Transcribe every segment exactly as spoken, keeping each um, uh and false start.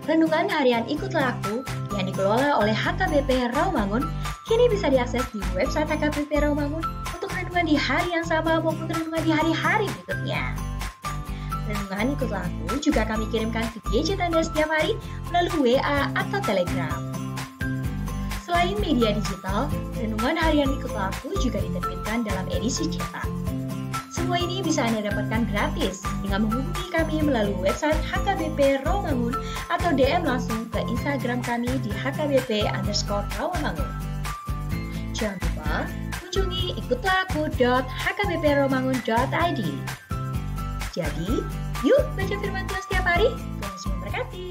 Renungan harian Ikutlah Aku yang dikelola oleh H K B P Rawamangun kini bisa diakses di website H K B P Rawamangun untuk renungan di hari yang sama maupun renungan di hari-hari berikutnya. Renungan Ikutlah Aku juga kami kirimkan ke gadget Anda setiap hari melalui W A atau Telegram. Selain media digital, renungan harian Ikutlah Aku juga diterbitkan dalam edisi cetak. Semua ini bisa Anda dapatkan gratis dengan menghubungi kami melalui website H K B P Rawamangun atau D M langsung ke Instagram kami di H K B P underscore Rawamangun. Jangan lupa kunjungi ikutlah aku dot H K B P rawamangun dot I D. Jadi, yuk baca firman Tuhan setiap hari. Tuhan Yesus memberkati.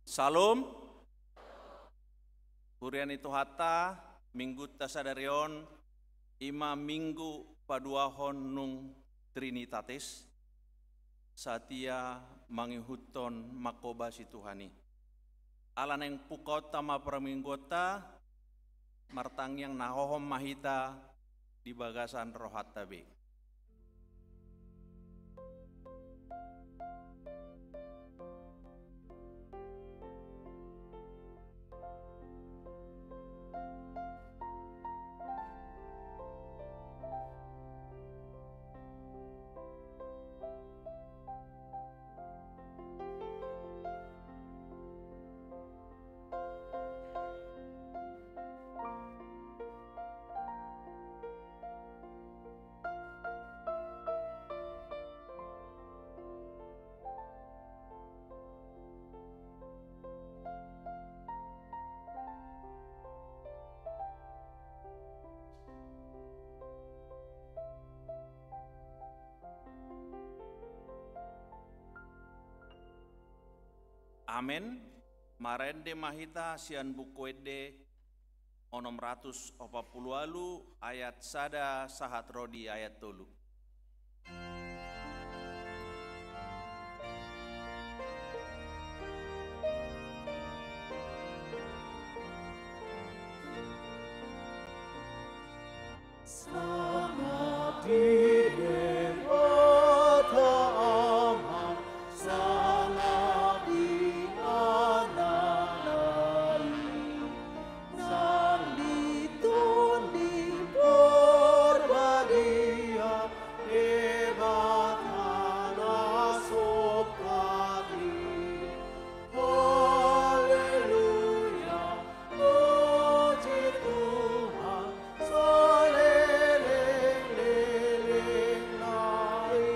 Syalom. Huria ni Tuhanta, Minggunta sadari on i ma Minggu paduahon nunga Trinitatis, satia mangihuthon mangkobasi Tuhan i. Ala naeng pungkaonta ma parmingguonta, martangiang na hohom ma hita di bagasan rohanta be. Amen. Marende ma hita sian Buku Ende onom ratus opat pulu ualu, ayat sada sahat ro di ayat tolu. Sangap di Debata Ama, sangap di Anakna i, nang di Tondi Porbadia, Debata na songkap i. Haleluya, puji Tuhan, saleleng-lelengna i.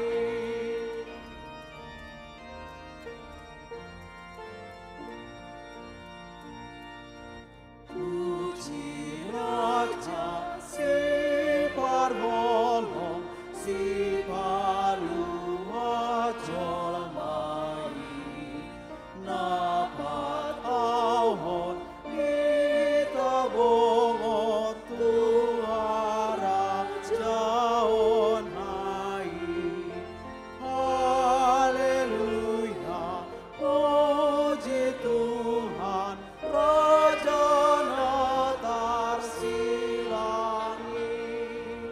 Puji Raja, Siparholong, Sipalua jolma i, na patauhon hita bongot tu harajaonna i. Haleluya, puji Tuhan, Raja na tarsilang i.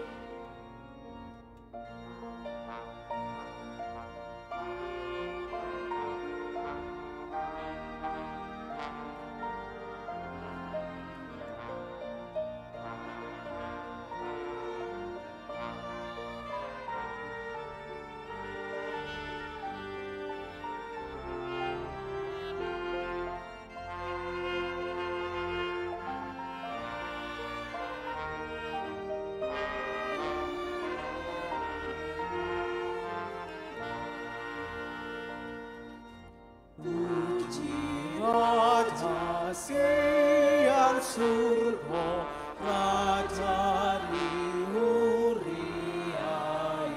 Puji Raja sian surgo, Raja ni huria i,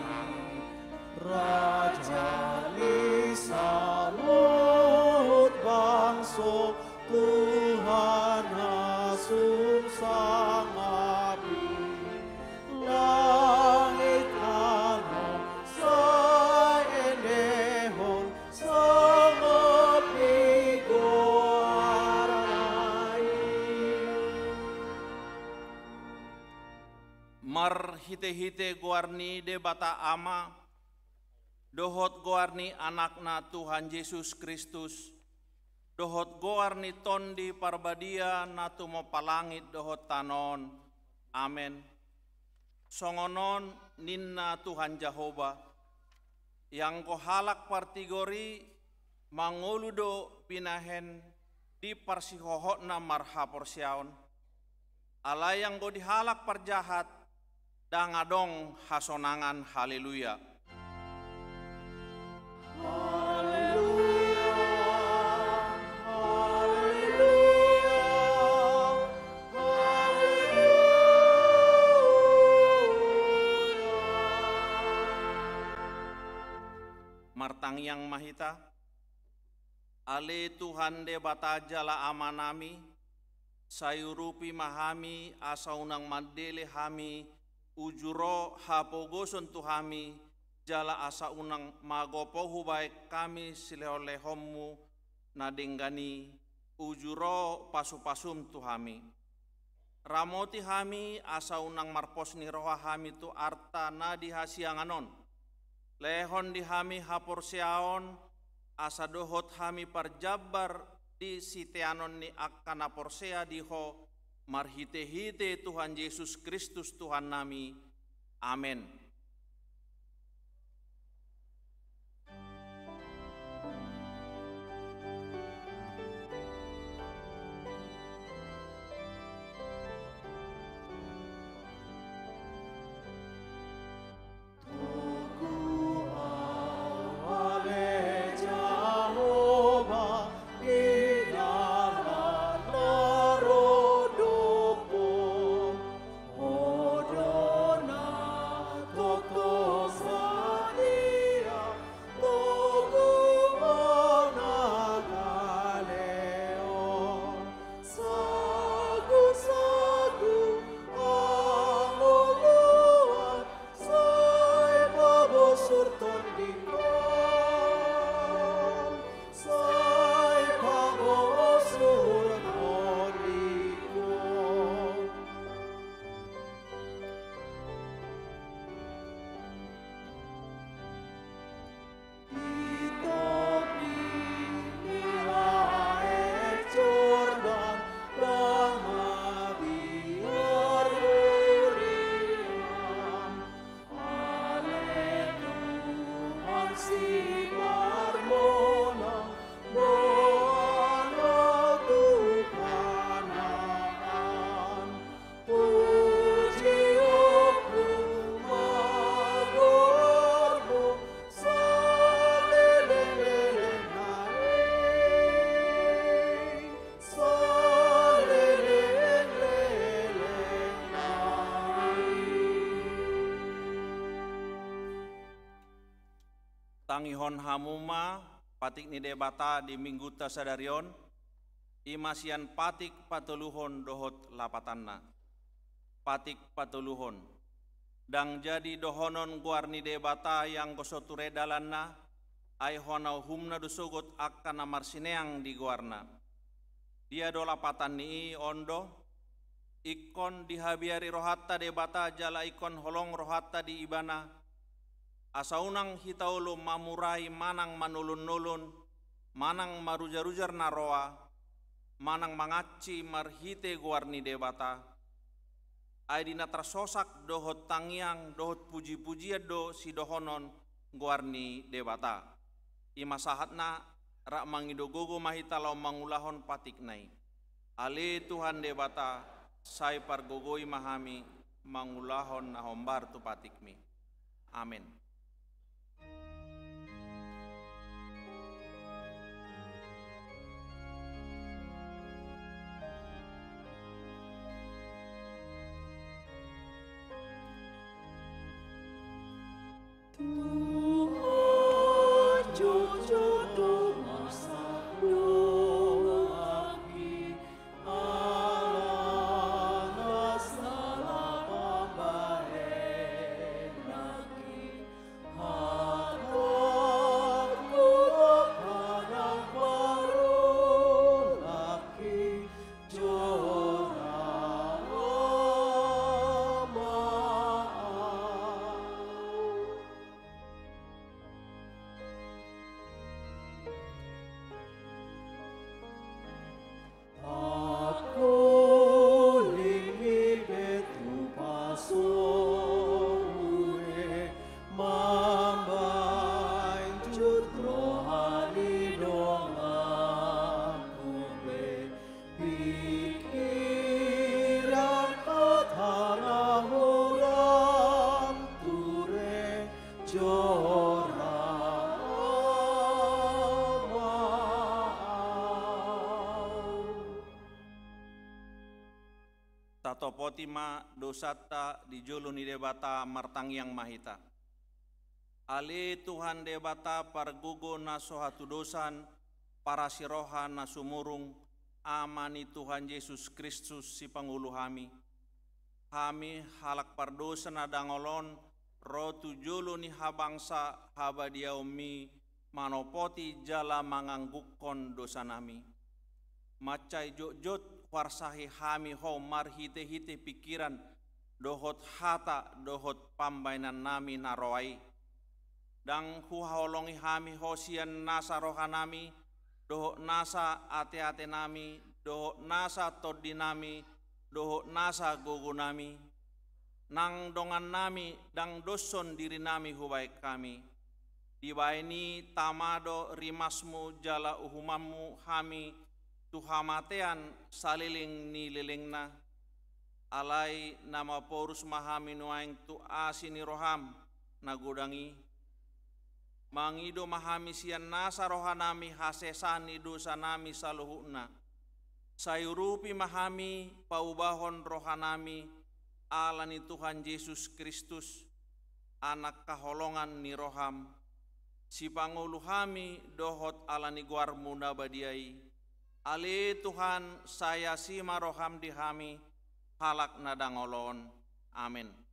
Raja ni saluhut bangso, Tuhan na sun sangap i. Langit tano sai endehon sangap ni goarna i. Marhitehite goar ni Debata Ama, dohot goar ni Anakna Tuhan Jesus Kristus, dohot goar ni Tondi Parbadia na tumompa langit dohot tano on. Amen. Songon on ninna Tuhan Jahowa, ianggo halak partigor i mangolu do binahen di parsihohotna marhaporseaon. Alai anggo di halak parjahat, ndang adong hasonangan. Haleluya. Haleluya, haleluya, haleluya. Martang- Martangiang ma hita. Ale Tuhan Debata jala Amanami, sai urupi ma hami asa unang mandele hami uju ro hapogoson tu hami, jala asa unang magopo hubaen hami silehonlehonmu na denggan i, uju ro pasupasum tu hami. Ramoti hami asa unang marpos ni roha hami tu arta na di hasiangan on. Lehon di hami haporseaon, asa dohot hami parjambar di siteanon ni angka na porsea di Ho, marhitehite Tuhan Jesus Kristus Tuhannami. Amen. Sai pabosur tondingkon, sai pabosur tondingkon. Di topi ni aek Jordan, dang mabiar huria. Ale Tuhan siparmonang, boan ma tu Kanaan. Pujionku ma goarmu, saleleng-lelengna i, saleleng-lelengna i. Tangihon hamu ma patik ni Debata di Minggunta sadari on, i ma sian patik patoluhon dohot lapatanna. Patik patoluhon. Dang jadi dohonon goar ni Debata i anggo so ture dalanna, ai hona uhumna do sogot angka na marsineang di goarna. Dia do lapatan ni i? On do: Ingkon dihabiari rohanta Debata jala ingkon holong rohanta di Ibana, asa unang hita olo mamurai manang manolon-nolon, manang marujar-ujar na roa, manang mangansi marhite goar ni Debata. Ai di na tarsosak dohot tangiang dohot puji-pujian do sidohonon goar ni Debata. I ma sahatna, rap mangido gogo ma hita laho mangulahon patikna i. Ale Tuhan Debata, sai pargogoi ma hami mangulahon na hombar tu patikmi. Amen. Tuhan, jujur do masa dohaki, ala na sala pambahenaki, hatangku do hata na parulaki, jora ma au. Aku linggi pe tu pasore, mambaen jut roha ni donganku pe, pikiran hata na hurang ture, jora ma au. Tatopoti ma dosanta di jolo ni Debata, martangiang ma hita. Ale Tuhan Debata pargogo na so hatudosan, parasiroha na sumurung, Ama ni Tuhan Jesus Kristus sipangolu hami. Hami halak pardosa na dangol on, ro tu jolo ni habangsa habadiaonmi, manopoti jala manganggungkon dosanami. Mansai jotjot huarsahi hami Ho marhitehite pingkiran, dohot hata, dohot pambahenannami na roa i. Ndang huhaholongi hami Ho sian nasa rohanami, dohot nasa ateatenami, dohot nasa tondinami, dohot nasa gogonami. Nang dongannami ndang doshon dirinami hubahen hami. Dibahen i tama do rimasmu jala uhumanmu hami tu hamatean saleleng ni lelengna. Alai na maporus ma hami nuaeng tu asi ni roham na godang i. Mangido ma hami sian nasa rohanami hasesaan ni dosanami saluhutna. Sai urupi ma hami paubahon rohanami ala ni Tuhan Jesus Kristus, Anak haholongan ni roham, sipangolu hami dohot ala ni goarmu na badia i. Ale Tuhan, sai asi ma roham di hami, halak na dangol on. Amen.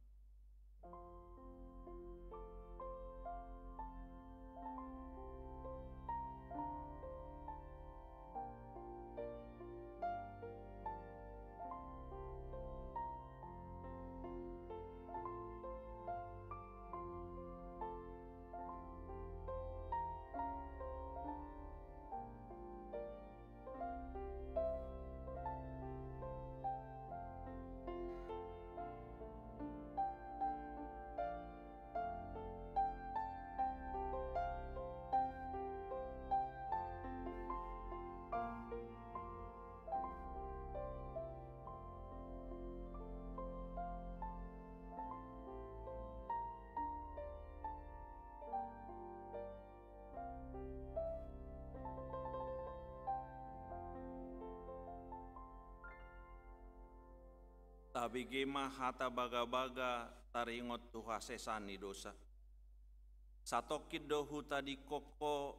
Tabege ma hata bagabaga taringot tu hasesaan ni dosa. Satongkin do hutadingkon ho,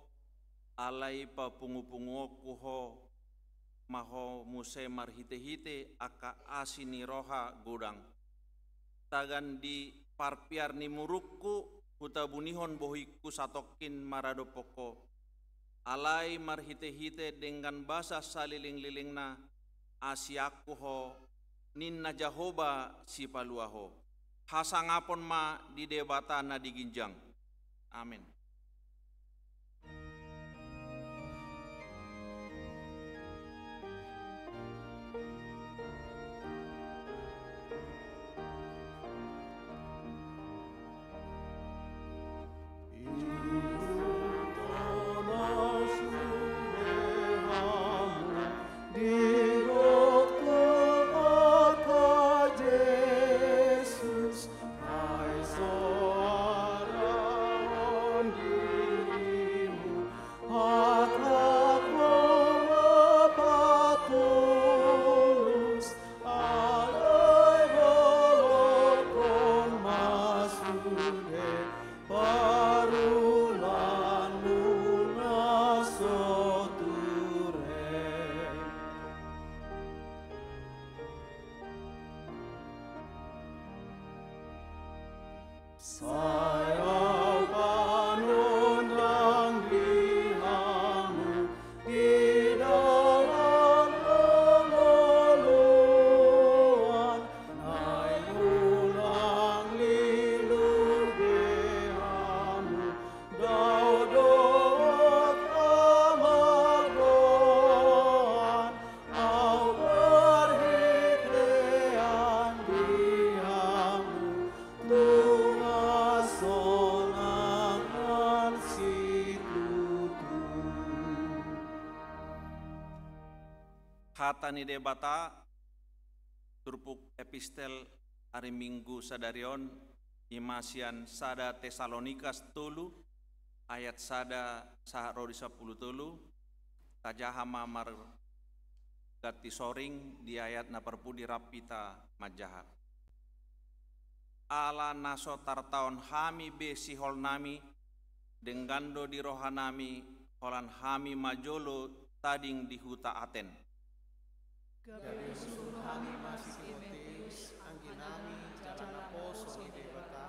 alai papungupunguonku ho ma ho muse marhitehite angka asi ni roha godang. Tagan di parpiar ni murungku, hutabunihon bohingku satongkin maradophon ho. Alai marhitehite denggan basa salelenglelengna, asianku ho, ninna Jahowa Sipalua ho. Hasangapon ma di Debata na di ginjang. Amen. Hata ni Debata, turpuk epistel ari Minggu sadari on, ima sian sada Tesalonika tolu, ayat sada sahat ro di sampulu tolu, tajaha ma marganti soring di ayat na parpudi rap hita manjaha. ala na so tartaon hami be siholnami, denggan do di rohanami holan hami ma jolo tading di huta Aten. Gabe husuru hami ma si Timoteus, angginami jala naposo ni Debata,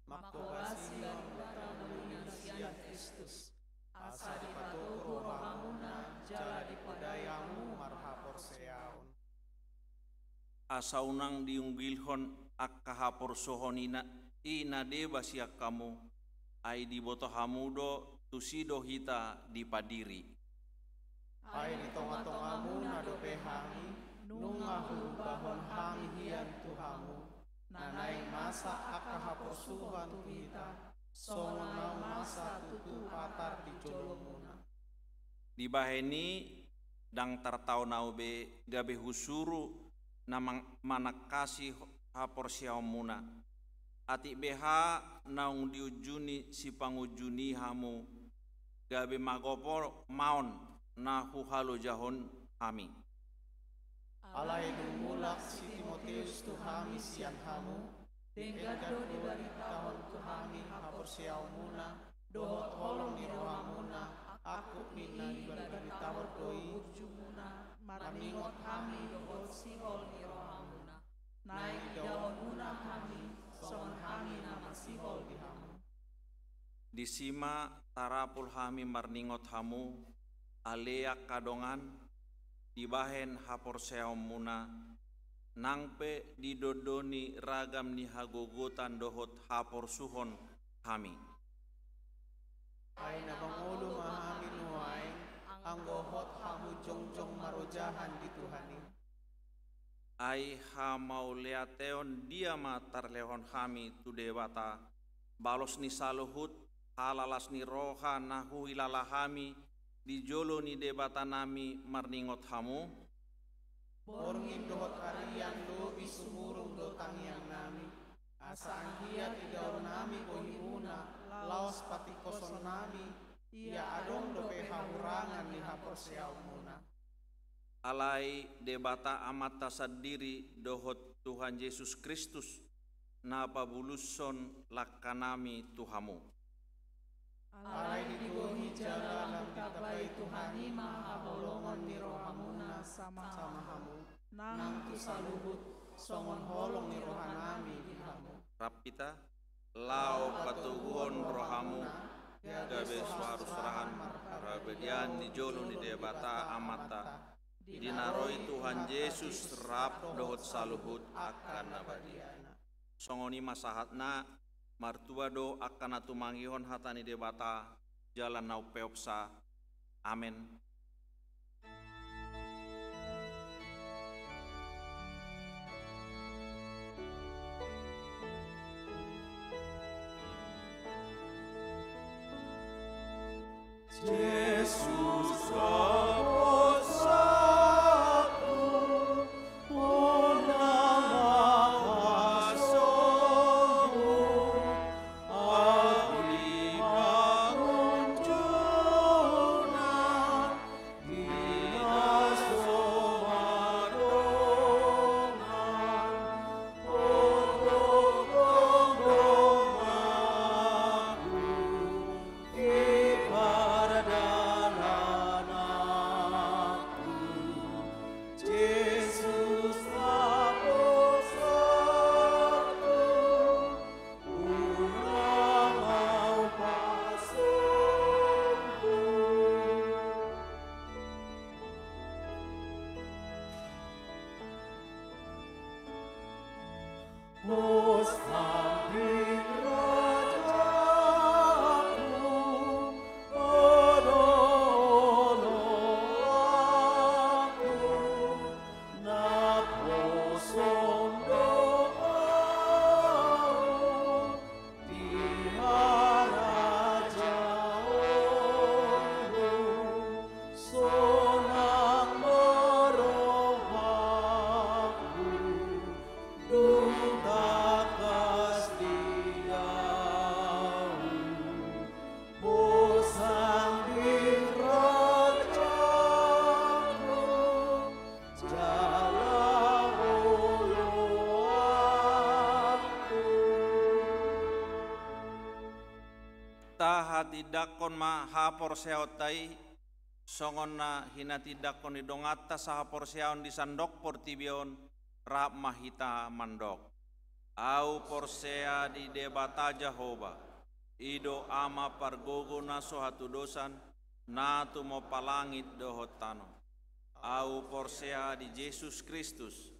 mangkobasi ulaon na uli na sian Kristus, asa dipatogu rohamuna jala dipodai hamu marhaporseaon. Asa unang diunggilhon angka haporsuhon i na, i na deba sian hamu, ai diboto hamu do tusi do hita dipadiri. Ai di tongatongamuna dope hami, nunga huhubahon hami hian tu hamu, na naeng masa angka haporsuhon tu hita, songon naung masa tutu patar di jolomuna. Dibahen i, ndang tartaon ahu be gabe husuru na mang-, manangkasi haporseaonmuna. Atik beha naung diunjuni sipangunjuni hamu, gabe magopo ma on na huhalojahon hami. Alai dung mulak si Timoteus tu hami sian hamu, denggan do dibaritahon tu hami haporseaonmuna, dohot holong ni rohamuna, angkup ni na dibaritahon do i burjumuna, marningot hami dohot sihol ni rohamuna. Naeng idaonmuna hami, songon hami na masihol di hamu. Disi ma tarapul hami marningot hamu, ale angka dongan, dibahen haporseaonmuna, nang pe didondoni ragam ni hagogotan dohot haporsuhon hami. Ai na mangolu ma hami nuaeng, anggo hot hamu jongjong marojahan di Tuhan i. Ai hamauliateon dia ma tarlehon hami tu Debata, balos ni saluhut, halalas ni roha na huhilala hami di jolo ni Debatanami marningot hamu? Borngin dohot arian lobi sumurung do tangiangnami, asa anggiat idaonnami bohimuna, laos patingkosonnami, ia adong dope hahurangan ni haporseaonmuna. Alai Debata Amanta sandiri dohot Tuhan Jesus Kristus, na pabulushon langkanami tu hamu. Alai digohi jala lam ditambai Tuhan i ma haholongon ni rohamuna sama hamu, nang tu saluhut, songon holong ni rohanami di hamu. Rap hita. Laho patoguhon rohamuna, gabe so harusurang parpadian di jolo ni Debata Amanta, di na ro i Tuhan Jesus rap dohot saluhut angka na badiana. Songon i ma sahatna, martua do angka na tumangihon hata ni Debata, jala na umpeopsa. Amen. Jesus, Tindangkon ma haporseaonta i, songon na hinatindangkon ni donganta sahaporseaon di sandok portibi on, rap ma hita mandok. Ahu porsea di Debata Jahowa, i do Ama pargogo na so hatudosan, na tumompa langit dohot tano. Ahu porsea di Jesus Kristus,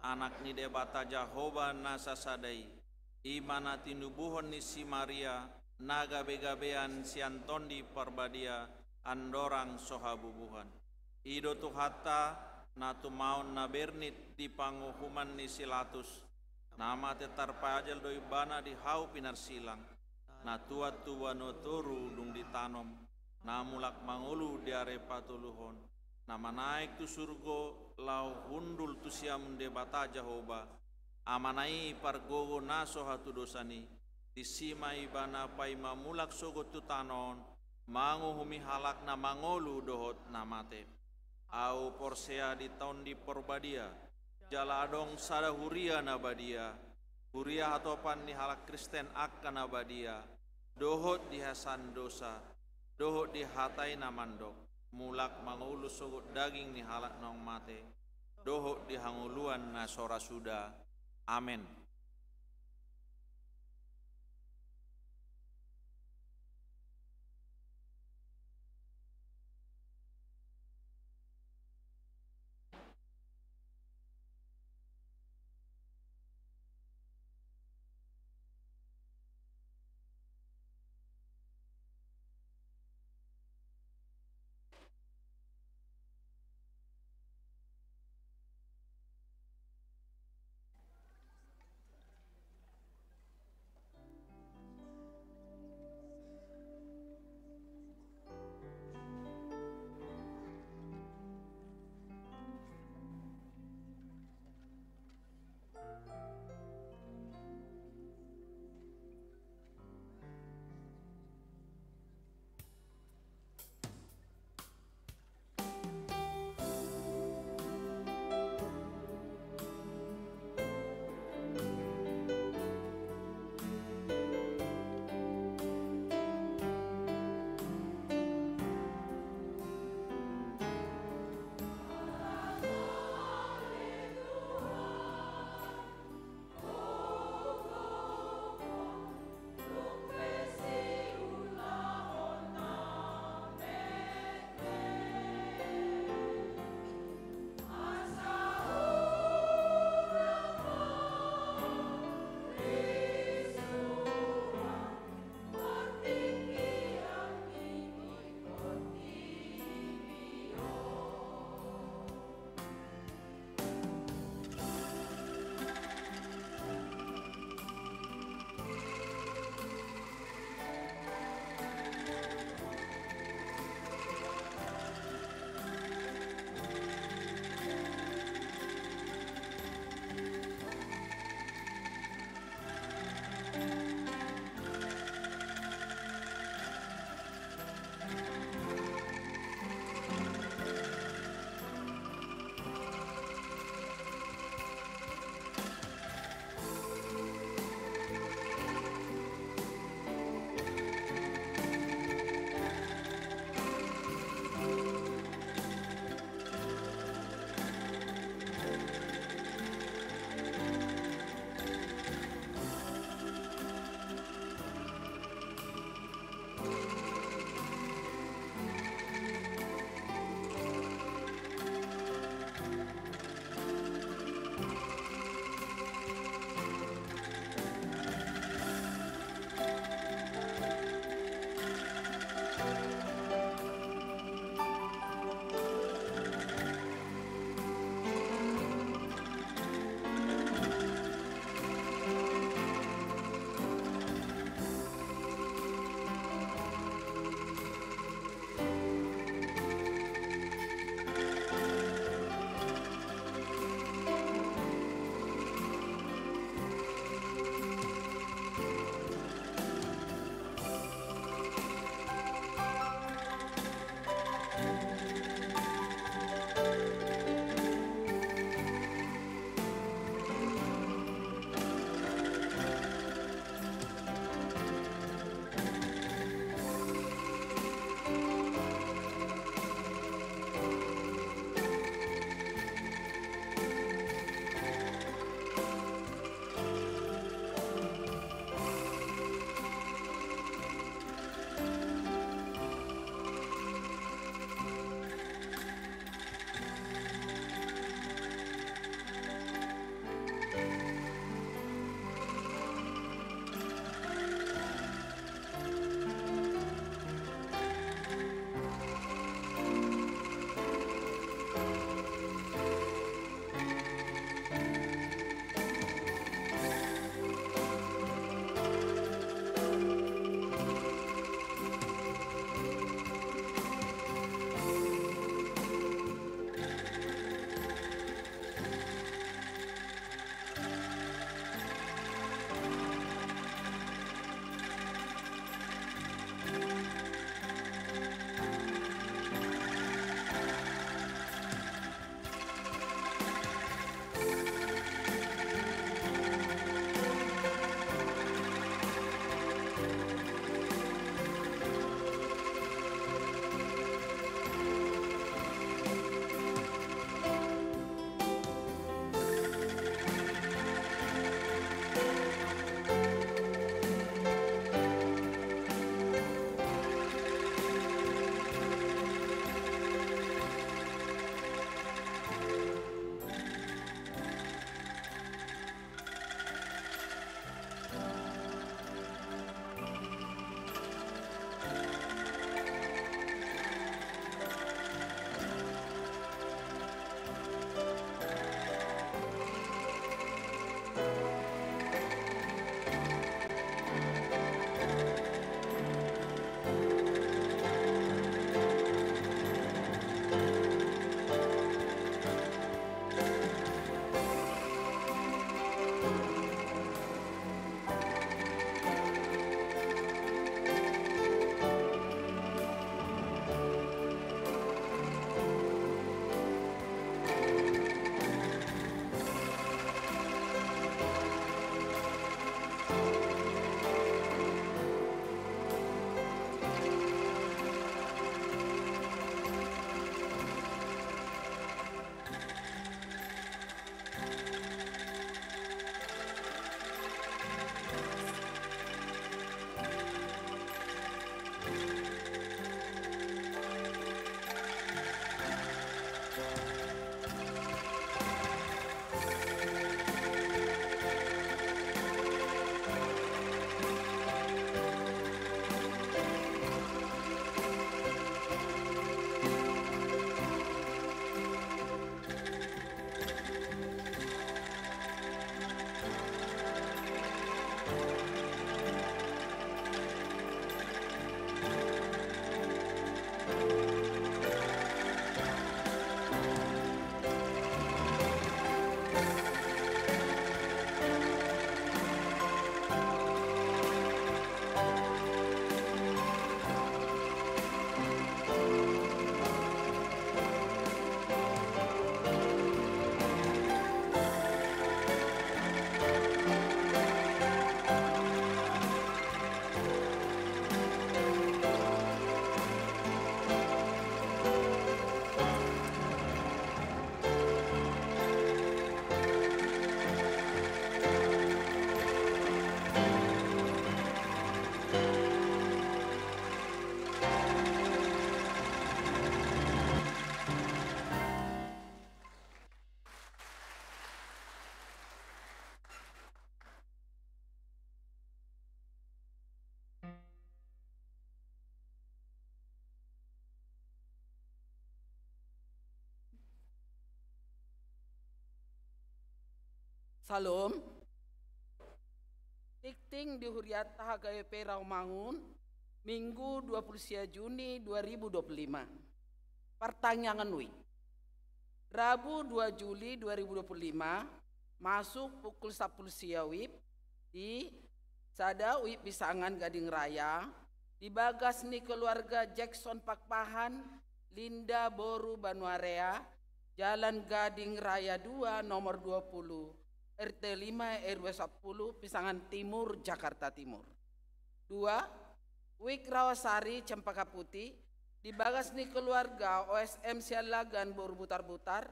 Anak ni Debata Jahowa na sasada i, i ma na tinubuhon ni si Maria, na gabegabean sian Tondi Parbadia, andorang so habubuhan. I do Tuhanta, na tumaon na bernit di panguhuman ni si Latus, na mate tarpajal do Ibana di hau pinarsilang, na tuat tu banua toru dung ditanom, na mulak mangolu di ari patoluhon, na manaek tu surgo laho hundul tu siamun Debata Jahowa, Amana i pargogo na so hatudosan i, disi ma Ibana paima mulak sogot tu tano on, manguhumi halak na mangolu dohot na mate. Ahu porsea di Tondi Parbadia, jala adong sada huria na badia, huria hatopan ni halak Kristen angka na badia, dohot di hasandosa, dohot di hata i na mandok, mulak mangolu sogot daging ni halak naung mate, dohot di hangoluan na so ra suda. Amen. Salam. Tingting di hurianta H K B P Rawamangun, Minggu dua puluh sia Juni dua ribu dua puluh lima. Partangiangan WIB. Rabu dua Juli dua ribu dua puluh lima, masuk pukul sampulu sia WIB di sada WIB Pisangan Gading Raya, di bagas ni keluarga Jackson Pakpahan, Linda boru Banuarea, Jalan Gading Raya dua nomor dua puluh, R T lima, R W sepuluh, Pisangan Timur, Jakarta Timur. Dua, WIB Rawasari Cempaka Putih, di bagas ni keluarga O S M Siallagan boru Butarbutar,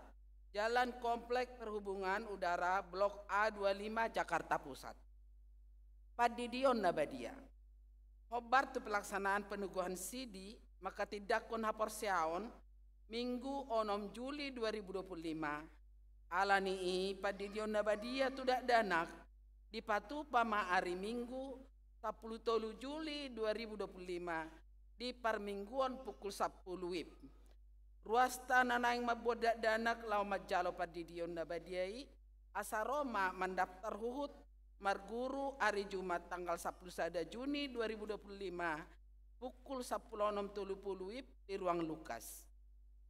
Jalan Komplek Perhubungan Udara Blok A dua lima, Jakarta Pusat. Pandidion na badia. Hombar tu pelaksanaan peneguhan sidi mangkatindangkon haporseaon, Minggu onom Juli dua ribu dua puluh lima. Ala ni i, pandidion na badia tu dakdanak dipatupa ma ari Minggu sampulu tolu Juli dua ribu dua puluh lima, di parmingguon pukul sampulu WIB. Ruasta na naeng mamboan dakdanak laho manjalo pandidion na badia i, asa ro ma mandaftar huhut marguru ari Jumat tanggal sampulu sada Juni dua ribu dua puluh lima, pukul sampulu onom tolu pulu WIB di ruang Lukas.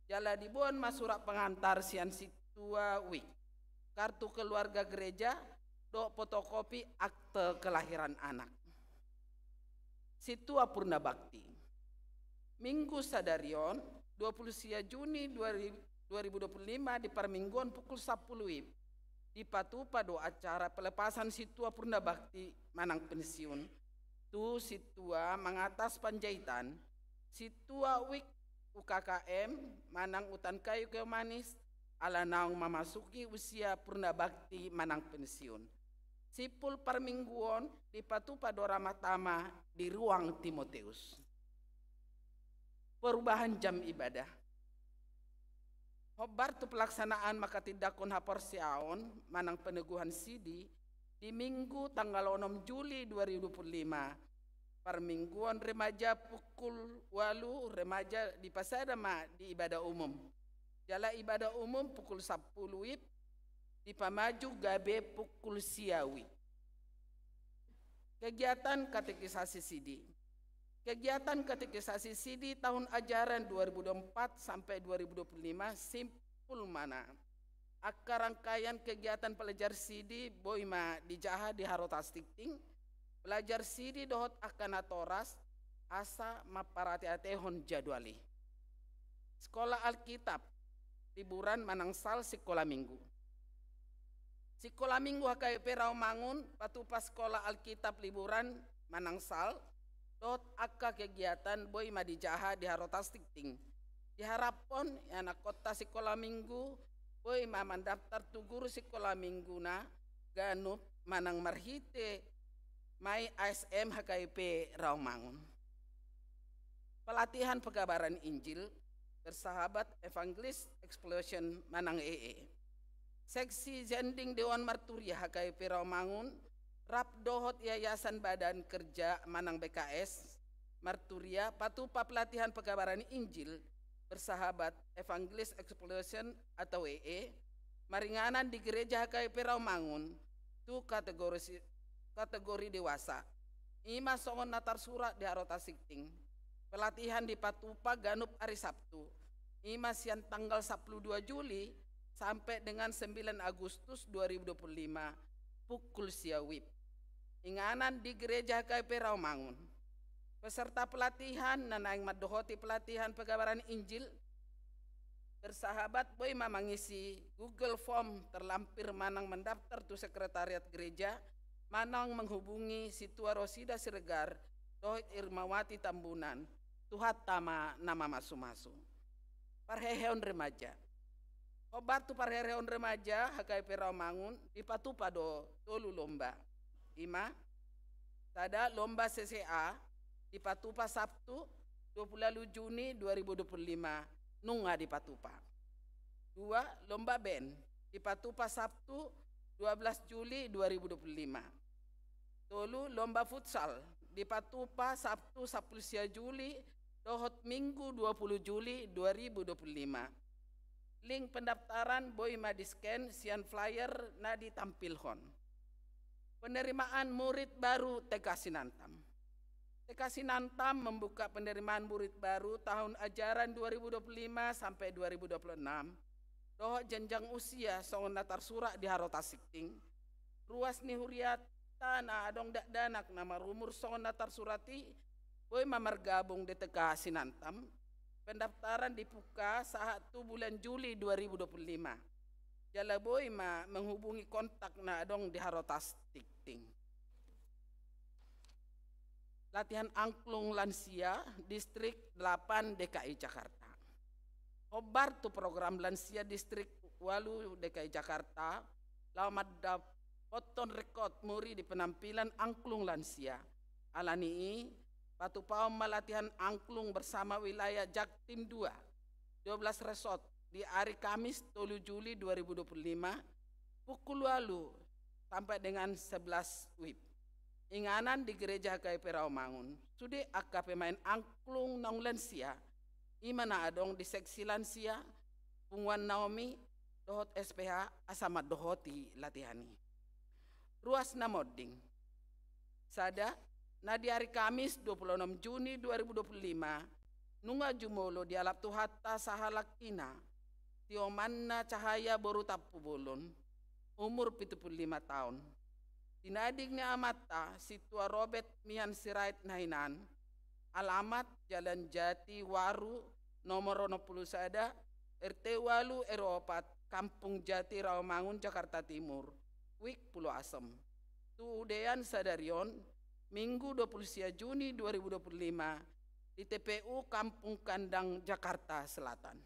Jala diboan ma surat pengantar sian sintua WIB, kartu keluarga gereja, dohot fotokopi akte kelahiran anak. Sintua Purna Bakti. Minggu sadari on, dua puluh sia Juni dua ribu dua puluh lima, di parmingguon pukul sampulu WIB, dipatupa do acara pelepasan sintua Purna Bakti manang pensiun tu sintua Mangatas Panjaitan, sintua WIB U K K M manang Utan Kayu Kayu Manis, ala naung mamasuki usia Purna Bakti manang pensiun. Simpul parmingguon dipatupa do Rama Tama di ruang Timoteus. Perubahan jam ibadah. Hombar tu pelaksanaan mangkatindangkon haporseaon manang peneguhan sidi di Minggu tanggal onom Juli dua ribu dua puluh lima. Parmingguon remaja pukul ualu, remaja dipasada ma di ibadah umum. Jala ibadah umum pukul sampulu WIB, dipamaju gabe pukul sia WIB. Kegiatan katekisasi sidi. Kegiatan katekisasi sidi tahun ajaran dua ribu dua puluh empat sampai dua ribu dua puluh lima simpul ma na. Angka rangkaian kegiatan pelajar sidi boi ma dijaha di haroro Tingting. Pelajar sidi dohot angka natoras asa mamparateatehon jadwal i. Sekolah Alkitab, liburan manang sal sikola minggu. Sikola minggu H K B P Rawamangun patupa sekolah Alkitab liburan manang sal, dohot angka kegiatan boi ma dijaha di haroro Tingting. Diharaphon ianakhonta sikola minggu boi ma mandaftar tu guru sikola mingguna ganup manang marhite mai A S M H K B P Rawamangun. Pelatihan pekabaran Injil bersahabat Evangelist Explosion manang E E. Seksi Zending Dewan Marturia H K B P Rawamangun rap dohot Yayasan Badan Kerja manang B K S Marturia patupa pelatihan pekabaran Injil bersahabat Evangelist Explosion atau E E maringanan di Gereja H K B P Rawamangun tu kategori si-, kategori dewasa. I ma songon na tarsurat di haroro Tingting. Pelatihan dipatupa ganup ari Sabtu. I ma sian tanggal sampulu dua Juli sampe dengan sembilan Agustus dua ribu dua puluh lima, pukul sia WIB. Inganan di Gereja H K B P Rawamangun. Peserta pelatihan na naeng mandohoti pelatihan pekabaran Injil bersahabat boi ma mangisi Google Form terlampir manang mandaftar tu sekretariat gereja manang menghubungi Sintua Rosida Siregar dohot Irmawati Tambunan. Tuhanta ma na mamasumasu. Parheheon remaja. Hombar tu parheheon remaja H K B P Rawamangun dipatupa do tolu lomba. I ma, sada, lomba C C A dipatupa Sabtu dua puluh ualu Juni dua ribu dua puluh lima, nunga dipatupa. Dua, lomba band dipatupa Sabtu dua belas Juli dua ribu dua puluh lima. Tolu, lomba futsal dipatupa Sabtu sampulu sia Juli dohot Minggu dua puluh Juli dua ribu dua puluh lima. Link pendaftaran boi ma di-scan sian flyer na ditampilhon. Penerimaan murid baru T K Sinantam. T K Sinantam membuka penerimaan murid baru tahun ajaran dua ribu dua puluh lima sampai dua ribu dua puluh enam, dohot jenjang usia songon na tarsurat di Harotas Tingting. Ruas ni huriata na adong dakdanak na marumur songon na tarsurat i, boi ma margabung di T K Sinantam. Pendaftaran dibuka sahat tu bulan Juli dua ribu dua puluh lima. Jala boi ma menghubungi kontak na adong di Harotas Tingting. Latihan angklung lansia Distrik delapan D K I Jakarta. Hombar tu program lansia Distrik ualu D K I Jakarta, laho mandapothon rekod muri di penampilan angklung lansia. Alani i, patupaon ma latihan angklung bersama wilayah Jaktim dua, dua belas resort, di ari Kamis tolu Juli dua ribu dua puluh lima, pukul ualu sampai dengan sebelas wib. Inganan di Gereja H K I P Rawamangun. Sude angka pemain angklung naung lansia, i ma na adong di seksi lansia, Punguan Naomi, dohot S P H, asa mandohoti latihan i. Ruas na monding. Sada, na di ari Kamis dua puluh enam Juni dua ribu dua puluh lima, nunga jumolo dialap Tuhanta sahalak ina, Tiomanna Cahaya boru Tampubolon, umur pitu puluh lima taon. Tinading ni amanta, Sintua Robert Mian Sirait na hinan, alamat Jalan Jati Waru, nomor onom puluh sada, R T ualu R O opat, Kampung Jati, Rawamangun, Jakarta Timur, Wijk Pulo Asem. Tu udean sadari on, Minggu dua puluh sia Juni dua ribu dua puluh lima, di T P U Kampung Kandang, Jakarta Selatan.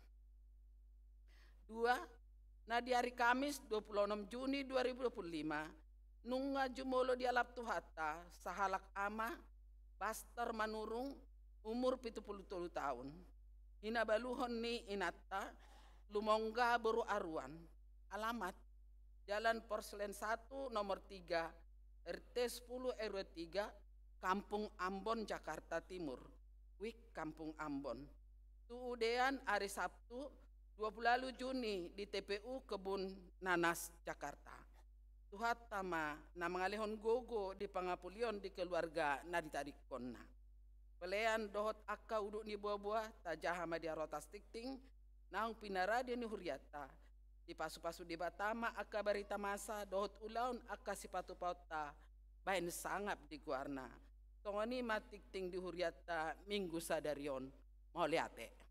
Dua, na di ari Kamis dua puluh enam Juni dua ribu dua puluh lima, nunga jumolo dialap Tuhanta sahalak ama, Baster Manurung, umur pitu puluh tolu taon. Hinabaluhon ni inanta, Lumongga boru Aruan. Alamat, Jalan Porselen satu, nomor tiga, R T sepuluh R W tiga, Kampung Ambon, Jakarta Timur. Wijk Kampung Ambon. Tu udean ari Sabtu, dua puluh ualu Juni, di T P U Kebun Nanas, Jakarta. Tuhanta ma na mangalehon gogo di pangapulion di keluarga na ditadingkonna. Pelean dohot angka udut ni boaboa, tajaha ma di Harotas Tingting, naung pinaradio ni hurianta. Dipasupasu Debata ma angka barita masa dohot ulaon angka sipatupaonta baen sangap di goarna. Songon i ma tingting di hurianta Minggu sadari on. Mauliate.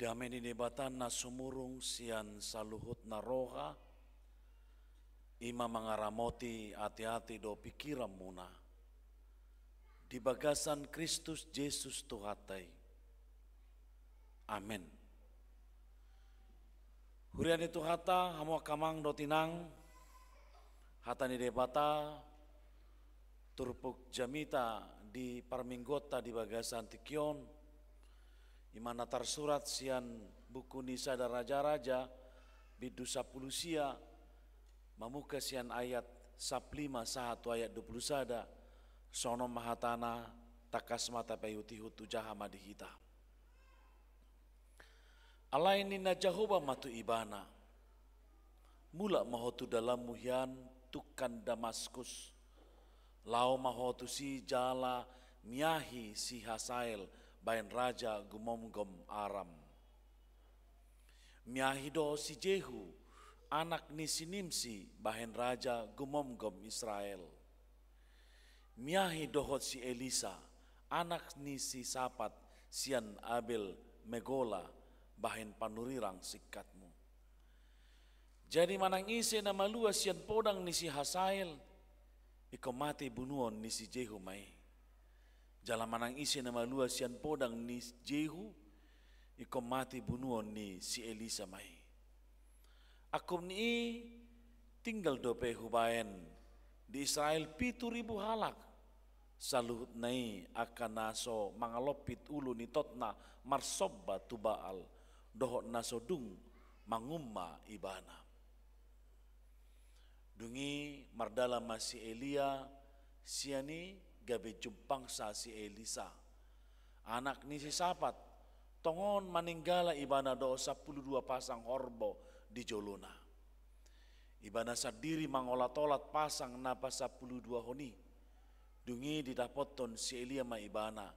Dame ni Debata na sumurung sian saluhutna roha, i ma mangaramoti ateate dohot pingkiranmuna di bagasan Kristus Jesus Tuhanta i. Amen. Huria ni Tuhanta, hamu angka amang dohot inang, hata ni Debata turpuk jamita di parmingguonta di bagasan tingki on, i ma na tarsurat sian buku ni Sada Rajaraja, bindu sampulu sia, mamungka sian ayat sampulu lima sahat tu ayat dua pulu sada. Songon on ma hatana, tangkas ma tapaihutihut, hujaha ma di hita. Alai ninna Jahowa ma tu ibana: Mulak ma ho tu dalanmu hian tungkan Damaskus. Laho ma ho tusi jala miahi si Hasael bahen raja gumomgom Aram. Miahi do si Jehu, anak ni si Nimsi, bahen raja gumomgom Israel. Miahi dohot si Elisa, anak ni si Sapat, sian Abel Megola, bahen panurirang singkatmu. Jadi manang ise na malua sian podang ni si Hasael, ingkon mate bunuon ni si Jehu ma i. Jala manang ise na malua sian podang ni Jehu, ingkon mate bunuon ni si Elisa ma i. Angkup ni i tinggal dope hubahen di Israel pitu ribu halak, saluhutna i angka na so mangalompit ulu ni totna marsomba tu Baal, dohot na so dung mangumma ibana. Dung i mardalan ma si Elia sian i, gabe jumpangsa si Elisa, anak ni si Sapat, tongon maninggala ibana dohot sampulu dua pasang horbo di jolona. Ibana sandiri mangolatolat pasang na pasampulu duahon i. Dung i didapothon si Elia ma ibana,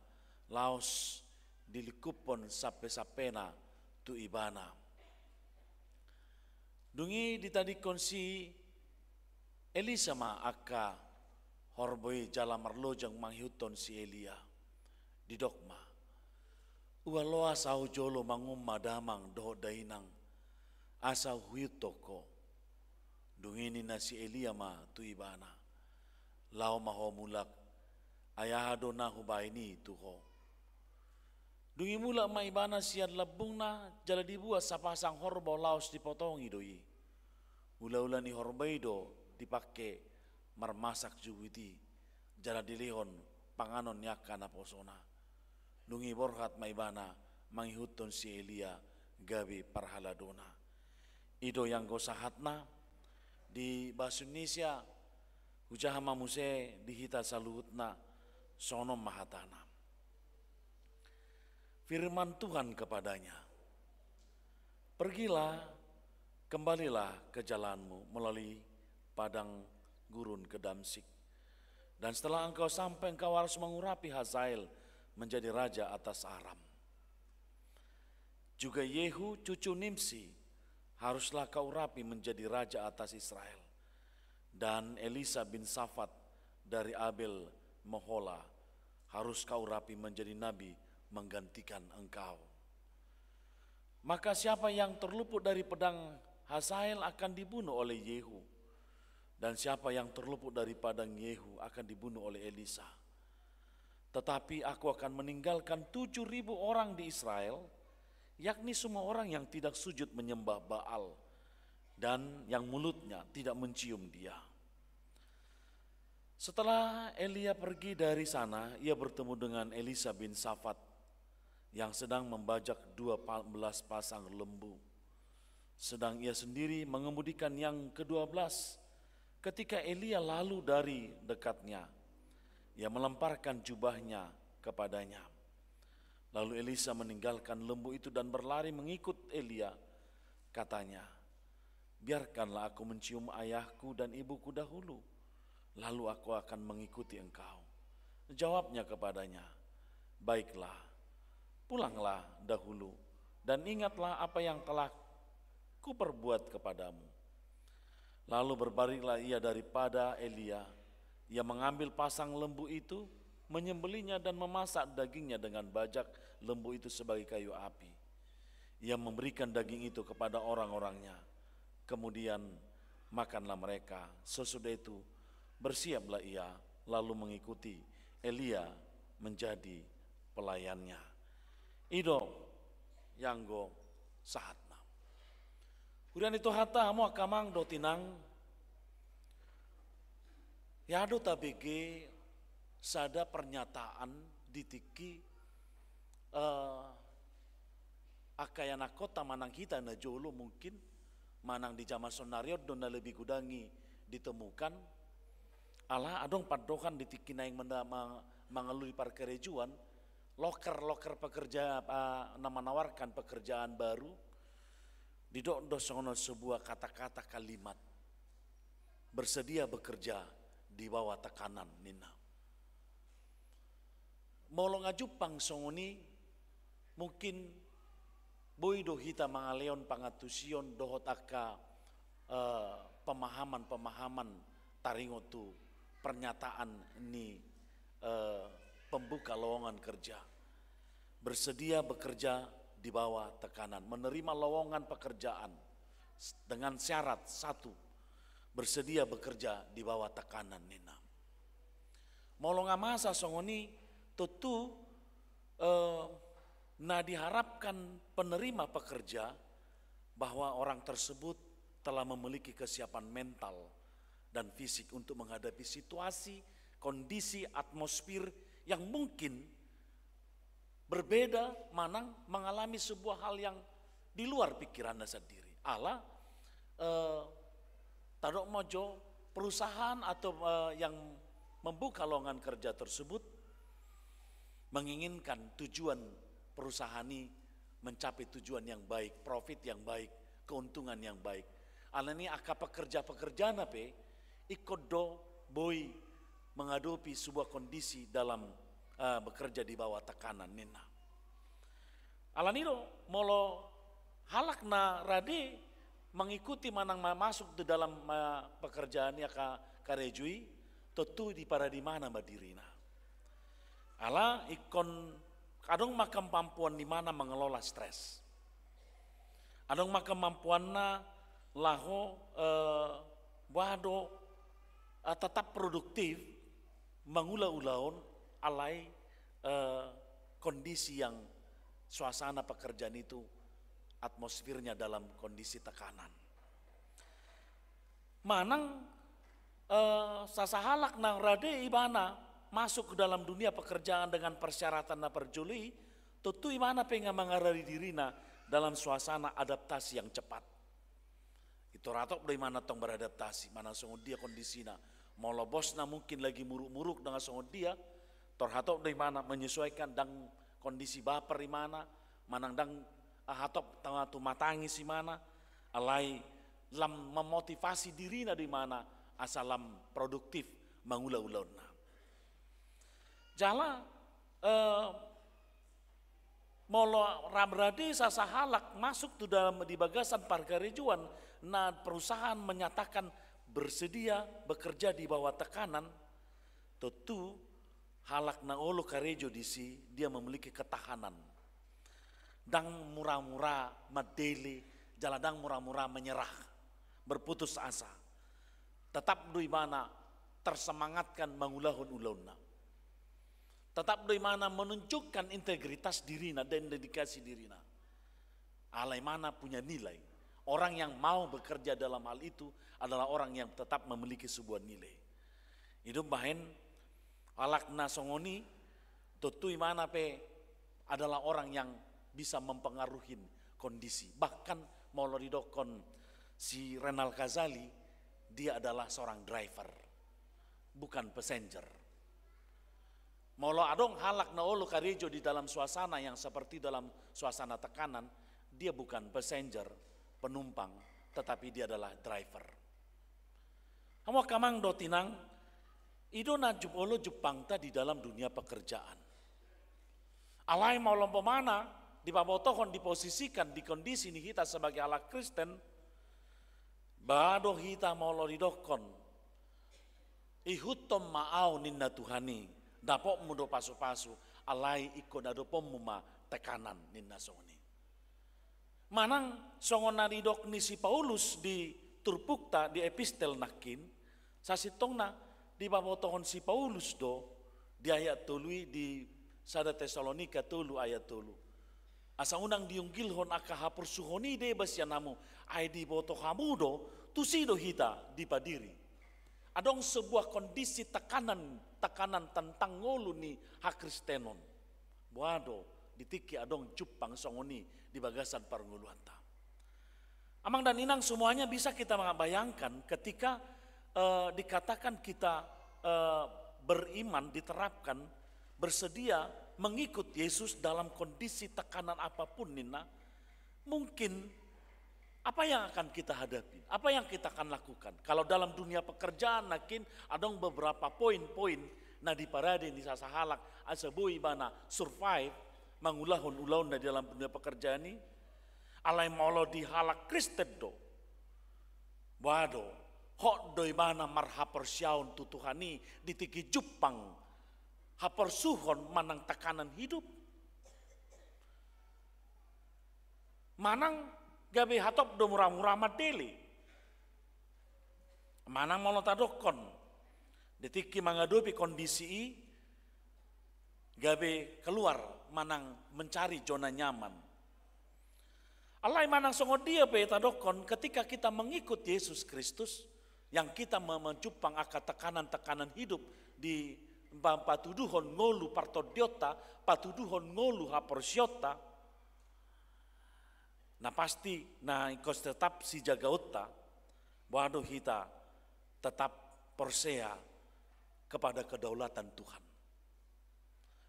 laos dilingkuphon sampesampena tu ibana. Dung i ditadingkon si Elisa ma angka horbo i jala marlojong mangihuthon si Elia. Didok ma: Ua loas ahu jolo mangumma damang dohot dainang, asa huihuthon ho. Dung i ninna si Elia ma tu ibana: Laho ma ho mulak, ai aha do na hubahen i tu ho? Dung i mulak ma ibana sian lambungna, jala dibuat sapasang horbo laos dipotongi do i. Ulaula ni horbo i do dipangke marmasak jubut i, jala dilehon panganon ni angka naposona. Dung i borhat ma ibana mangihuthon si Elia gabe parhaladona. I do ianggo sahatna di bahasa Indonesia. Hujaha ma muse di hita saluhutna, songon on ma hatana. Firman Tuhan kepadanya: Pergilah, kembalilah ke jalanmu melalui padang gurun ke Damsyik. Dan setelah engkau sampai, engkau harus mengurapi Hazael menjadi raja atas Aram. Juga Yehu, cucu Nimsi, haruslah kau urapi menjadi raja atas Israel. Dan Elisa bin Safat dari Abel Mehola harus kau urapi menjadi nabi menggantikan engkau. Maka siapa yang terluput dari pedang Hazael akan dibunuh oleh Yehu, dan siapa yang terluput dari pedang Yehu akan dibunuh oleh Elisa. Tetapi aku akan meninggalkan tujuh ribu orang di Israel, yakni semua orang yang tidak sujud menyembah Baal dan yang mulutnya tidak mencium dia. Setelah Elia pergi dari sana, ia bertemu dengan Elisa bin Safat yang sedang membajak dua belas pasang lembu, sedang ia sendiri mengemudikan yang kedua belas. Ketika Elia lalu dari dekatnya, ia melemparkan jubahnya kepadanya. Lalu Elisa meninggalkan lembu itu dan berlari mengikut Elia. Katanya, "Biarkanlah aku mencium ayahku dan ibuku dahulu, lalu aku akan mengikuti engkau." Jawabnya kepadanya, "Baiklah, pulanglah dahulu, dan ingatlah apa yang telah kuperbuat kepadamu." Lalu berbaliklah ia daripada Elia. Ia mengambil pasang lembu itu, menyembelihnya, dan memasak dagingnya dengan bajak lembu itu sebagai kayu api. Ia memberikan daging itu kepada orang-orangnya. Kemudian makanlah mereka. Sesudah itu bersiaplah ia, lalu mengikuti Elia menjadi pelayannya. I do i anggo sahatna. Huria ni Tuhanta, hamu angka amang dohot inang, ia do tabege sada pernyataan di tingki, eh, angka ianakhonta manang hita na jolo mungkin, manang di jaman saonnari on do na lebih godang i ditemukan. Ala adong pandohan di tingki naeng menda-, ma-, mangalului parkarejoan, loker-loker pekerja, ah, na menawarkan pekerjaan baru, didok do songon on sebuah kata-kata, kalimat, "Bersedia bekerja di bawah tekanan," ninna. Molo nga jumpang songon i, mungkin boi do hita mangalehon pangantusion dohot angka, eh, pemahaman-pemahaman taringot tu pernyataan ni, eh, pembuka lowongan kerja. Bersedia bekerja di bawah tekanan, menerima lowongan pekerjaan s-, dengan syarat satu, bersedia bekerja di bawah tekanan, ninna. Molo nga masa songon i, tontu, eh, na diharapkan penerima pekerja bahwa orang tersebut telah memiliki kesiapan mental dan fisik untuk menghadapi situasi, kondisi, atmosfer yang mungkin berbeda manang mengalami sebuah hal yang di luar pikiranna sendiri. Ala, eh, tadok ma jo perusahaan atau, eh, yang membuka lowongan kerja tersebut menginginkan tujuan perusahaan ini mencapai tujuan yang baik, profit yang baik, keuntungan yang baik. Alani angka pekerja-pekerjana pe ingkon do boi mengadopi sebuah kondisi dalam, eh, bekerja di bawah tekanan, ninna. Alani do, molo halak na rade mengikuti manang ma-, masuk di dalam, eh, pekerjaan i angka karejo i, tontu diparadimana ma dirina. Ala ingkon adong ma kemampuan ni imana mengelola stres. Adong ma kemampuanna laho, eh, boha do, eh, tetap produktif mangula ulaon alai, eh, kondisi yang suasana pekerjaan itu atmosfernya dalam kondisi tekanan. Manang, eh, sasahalak na rade ibana masuk ke dalam dunia pekerjaan dengan persyaratan na parjolo i, tontu ibana pe nga mangaradi dirina dalam suasana adaptasi yang cepat. I tor hatop do imana tong beradaptasi, manang songon dia kondisina. Molo bosna mungkin lagi muruk-muruk, dang songon dia, tor hatop do imana menyesuaikan, dang kondisi baper imana, manang dang, ah, hatop tama tu matangis imana, alai lam memotivasi dirina do imana asa lam produktif mangula ulaonna. Jala, eh, molo ram rade sasahalak masuk tu dalam di bagasan parkarejoan na perusahaan menyatakan bersedia bekerja di bawah tekanan, tontu halak na olo karejo disi dia memiliki ketahanan. Dang mura-mura mandele, jala dang mura-mura menyerah, berputus asa. Tetap do ibana tersemangatkan mangulahon ulaonna. Tetap do imana menunjukkan integritas dirina dan dedikasi dirina. Alai imana punya nilai. Orang yang mau bekerja dalam hal itu adalah orang yang tetap memiliki sebuah nilai. I do umbahen halak na songon i, tontu imana pe adalah orang yang bisa mempengaruhi kondisi. Bahkan molo didokkon si Renald Ghazali, dia adalah seorang driver, bukan passenger. Molo adong halak na olo karejo di dalam suasana yang seperti dalam suasana tekanan, dia bukan passenger, penumpang, tetapi dia adalah driver. Hamu angka amang dohot inang, i do na jum-, olo jumpangta di dalam dunia pekerjaan. Alai molo umpamana dipabotohon, diposisikan di kondisi ni hita sebagai halak Kristen, boha do hita molo didokkon, "Ihuthon ma ahu," ninna Tuhan i, "dapotmu do pasu-pasu, alai ingkon adoponmu ma tekanan," ninna songon i. Manang songon na didok ni si Paulus di turpukta di epistel nangkin, sasintongna dipabotohon si Paulus do di ayat tolu i di sada Tesalonika tolu ayat tolu. Asa unang diunggilhon angka haporsuhon i deba sian hamu, ai diboto hamu do, tusi do hita dipadiri. Adong sebuah kondisi tekanan, tekanan tentang ngolu ni hakristenon. Boha do di tingki adong jumpang songon i di bagasan parngoluanta. Amang dan inang, semuanya bisa kita bayangkan ketika eh, dikatakan kita eh, beriman, diterapkan, bersedia mengikut Yesus dalam kondisi tekanan apapun ninna, mungkin apa yang akan kita hadapi? Apa yang kita akan lakukan? Kalau dalam dunia pekerjaan nangkin adong beberapa poin-poin na diparade ni sasahalak asa boi ibana survive mangulahon ulaonna di dalam dunia pekerjaan i. Alai molo di halak Kristen do, boha do, hot do ibana marhaporseaon tu Tuhan i di tingki jumpang haporsuhon manang tekanan hidup. Manang gabe hatop do mura-mura mandele. Manang molo tadokkon di tingki mangadopi kondisi i gabe keluar manang mencari zona nyaman. Alai manang songon dia pe tadokkon, ketika kita mengikut Yesus Kristus, yang kita me- menjumpang angka tekanan-tekanan hidup di pa- patuduhon ngolu partondionta, patuduhon ngolu haporseaonta, na pasti na ingkon tetap sijagaonta, boha do hita tetap porsea kepada kedaulatan Tuhan.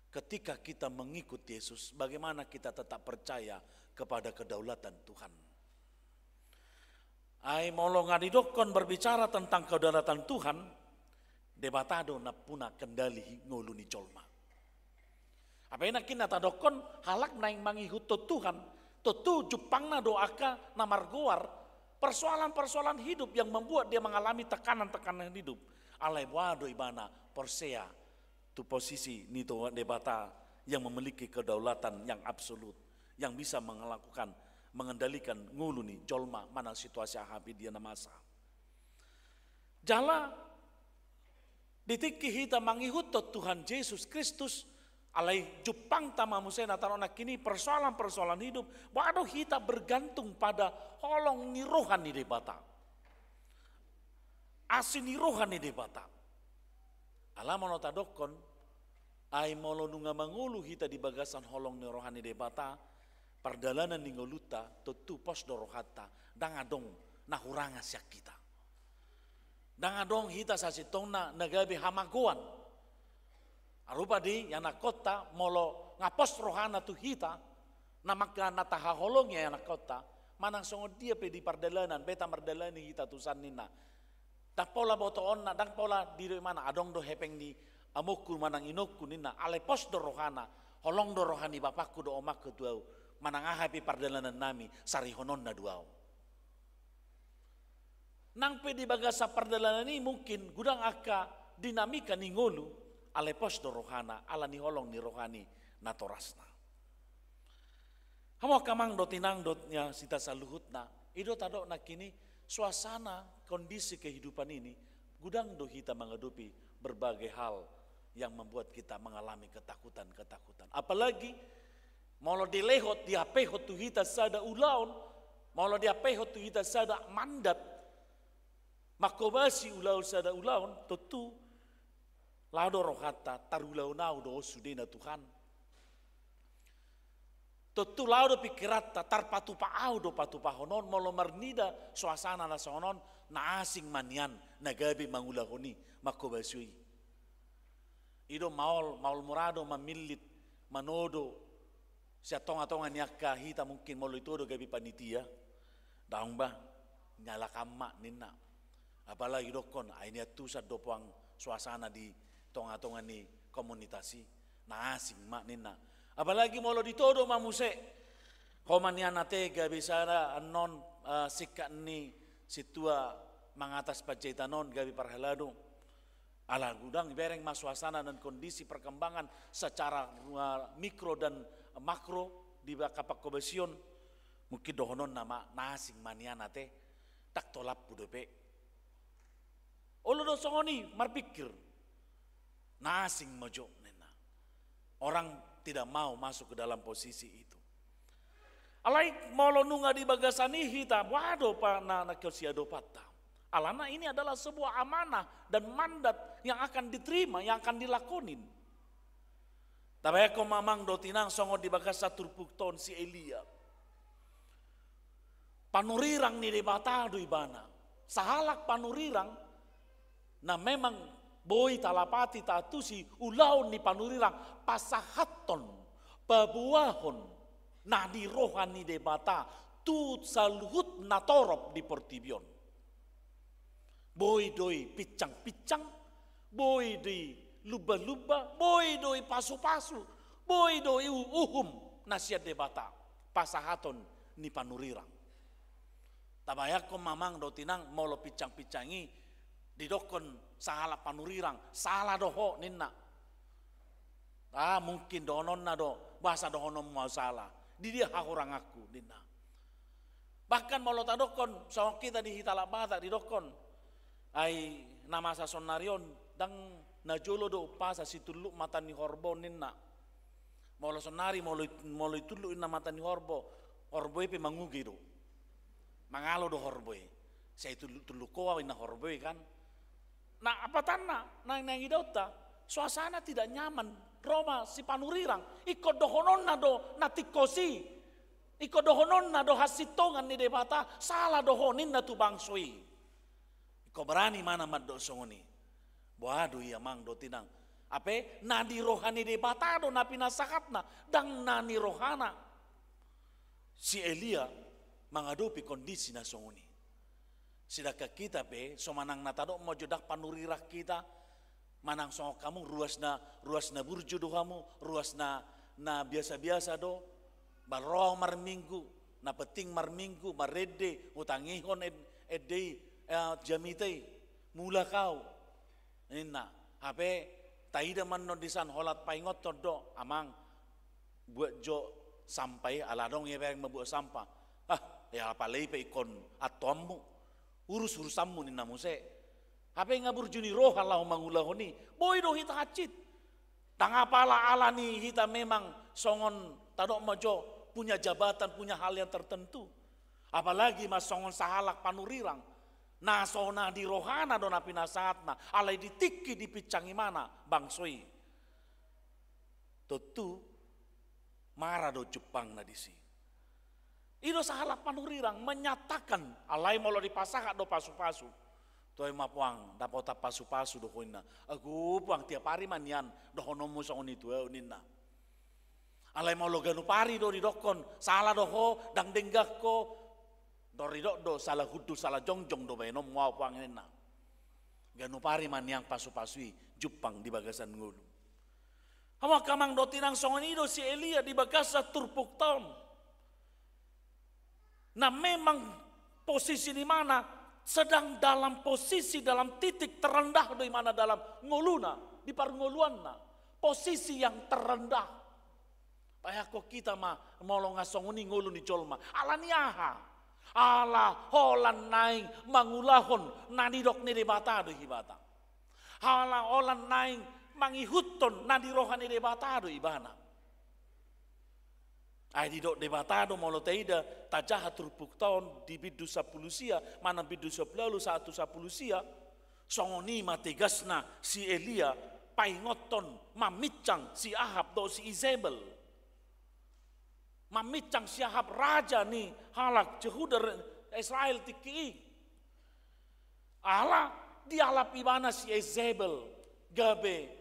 Ketika kita mengikut Yesus, bagaimana kita tetap percaya kepada kedaulatan Tuhan? Ai molo nga didokkon berbicara tentang kedaulatan Tuhan, Debata do nampuna kendali ngolu ni jolma. Apa enak na tadokkon halak naeng mangihuthon Tuhan, tontu jumpangna do angka na margoar persoalan-persoalan hidup yang membuat dia mengalami tekanan-tekanan hidup. Alai boha do ibana porsea tu posisi ni Tuhan Debata yang memiliki kedaulatan yang absolut, yang bisa melakukan, mengendalikan ngolu ni jolma manang situasi aha pe di na masa. Jala di tingki hita mangihuthon Tuhan Jesus Kristus, alai jumpangta ma muse na tano nangkin i persoalan-persoalan hidup, boha do hita bergantung pada holong ni roha ni Debata. Asi ni roha ni Debata. Ala molo tadokkon, ai molo nunga mangolu hita di bagasan holong ni roha ni Debata, pardalanan ni ngolunta tontu pos do rohanta, ndang adong na huranga sian hita. Ndang adong hita sasintongna na gabe hamagoan. Rupa di ianakhonta molo nga pos rohana tu hita, na mangka na tahaholongi ianakhonta, manang songon dia pe di pardalanan, beta mardalani hita tusan ninna. Ndang pola botoonna, ndang pola didok ibana, adong do hepeng ni amongku manang inongku ninna, alai pos do rohana, holong do roha ni bapakku dohot omakku tu ahu, manang aha pe pardalanan nami, sarihononna do ahu. Nang pe di bagasan pardalanan i mungkin godang angka dinamika ni ngolu, alai pos do rohana, ala ni holong ni roha ni natorasna. Hamu angka amang dohot inang dohot nian hita saluhutna, i do tadok nangkin i, suasana kondisi kehidupan ini, godang do hita mangadopi berbagai hal yang membuat kita mengalami ketakutan-ketakutan. Apalagi molo dilehon, diapehon tu hita sada ulaon, molo diapehon tu hita sada mandat, manghobasi ulaon sada ulaon, tontu laho do rohanta, tarulahon ahu do on sudena Tuhan. Tontu laho do pingkiranta, tarpatupa ahu do patupahon on, molo marnida suasana na songon on, na asing ma nian na gabe mangulahon i, manghobasi i. I do maol, maol mura do mamillit, manodo, sian tonga-tonga ni angka hita mungkin molo ito do gabe panitia. Daong bah, nyalakan ma ninna. Apalagi dokkon, ai nian tusan do puang suasana di tonga-tonga ni komunitas i. Na asing ma ninna. Apalagi molo ditodo ma muse. Ho ma nian ate gabe sada annon eh, singkat ni sintua mangatas panjaitan on gabe parhalado. Ala godang ibereng ma suasana dan kondisi perkembangan secara eh, mikro dan makro di angka panghobasion. Mungkin dohononna ma, na asing ma nian ate, ndang tolaphu dope. Olo do songon i marpikir, na asing ma jo ninna. Orang tidak mau masuk ke dalam posisi itu. Alai molo nunga di bagasan i hita, boha do pa na, na kosiadopanta. Alana ini adalah sebuah amanah dan mandat yang akan diterima, yang akan dilakonin. Tabayangkon ma amang dohot inang songon di bagasan turpukta on si Elia. Panurirang ni Debata do ibana. Sahalak panurirang, na memang boi talapati, taantusi ulaon ni panurirang, pasahathon, paboahon na di roha ni Debata tu saluhut na torop di portibi on. Boi do i pinsang-pinsang, boi do i lumba-lumba, boi do i pasu-pasu, boi do i u-, uhum na sian Debata, pasahaton ni panurirang. Tabayangkon ma amang dohot inang, molo pinsang-pinsang i didokkon sahalak panurirang, sala do ho ninna. Ah, mungkin dohononna do, boasa dohononmu au sala? Di dia hahuranganku ninna. Bahkan molo tadokkon, songon hita di hita halak Batak didokkon, ai na masa saonari on, ndang na jolo do umpasa situlluk mata ni horbo ninna. Molo saonari, molo, molo itulluk ninna mata ni horbo, horbo i pe manguge do. Mangalo do horbo i. Sai tulluk-tulluk ho au ninna horbo i kan. Nah, apatanna, naeng, naeng idaonta, suasana tidak nyaman, ro ma si panurirang, ingkon dohononna do na tingkos i, ingkon dohononna do hasintongan ni Debata, sala do ho ninna tu bangso i. Ingkon barani ma na mandok songon i. Boha do i amang dohot inang. Hape na di roha ni Debata do na pinasahatna, ndang na di rohana. Si Elia mangadopi kondisi na songon i. Sedangkan hita pe, so manang na tadok ma jo ndang panurirang hita, manang songon hamu ruas na, ruas na burju do hamu, ruas na, na biasa-biasa do, ba ro au marminggu, na penting marminggu, marende, hutangihon en-, ende i, eh, jamita i, mulak au. Ninna, hape taida ma annon di san holan paingothon do, amang, buat jo sampah i, ala adong ia bereng mambuat sampah. Ah, ya apala i pe ingkon antoanmu. Urus urusanmu ninna muse. Hape nga burju ni roha laho mangulahon i. Boi do hita hansit. Ndang apala ala ni hita memang songon tadok ma jo punya jabatan, punya hal yang tertentu. Apalagi ma songon sahalak panurirang. Na so na di rohana do na pinasahatna, alai di tingki dipinsang ibana bangso i. Tontu mara do jumpangna disi. I do sahalak panurirang menyatakan, alai molo dipasahat do pasu-pasu. Toe ma puang, dapotan pasu-pasu do ho ninna. Ago puang, tiap ari ma nian dohononmu songon i tu au ninna. Alai molo ganup ari do didokkon, sala do ho, ndang denggan ho, ndang didok do, sala hundul, sala jongjong do baenonmu au puang ninna. Ganup ari ma nian pasu-pasu i jumpang di bagasan ngolu. Hamu angka amang dohot inang, songon i do si Elia di bagasan turpukta on. Na memang posisi ni ibana sedang dalam posisi, dalam titik terendah do ibana dalam ngoluna, di parngoluanna. Posisi yang terendah. Bayangkon hita ma molo nga songon i ngolu ni jolma. Ala ni aha? Ala holan naeng mangulahon na nidok ni Debata do ibana. Ala holan naeng mangihuthon na di roha ni Debata do ibana. Ai didok Debata do molo taida, tajaha turpukta on di bindu sampulu sia, manang bindu sampulu ualu sahat tu sampulu sia, songon i ma tegasna si Elia paingothon maminsang si Ahab dohot si Izebel. Maminsang si Ahab raja ni halak Jehuda, Israel tingki i. Ala dialap ibana si Izebel gabe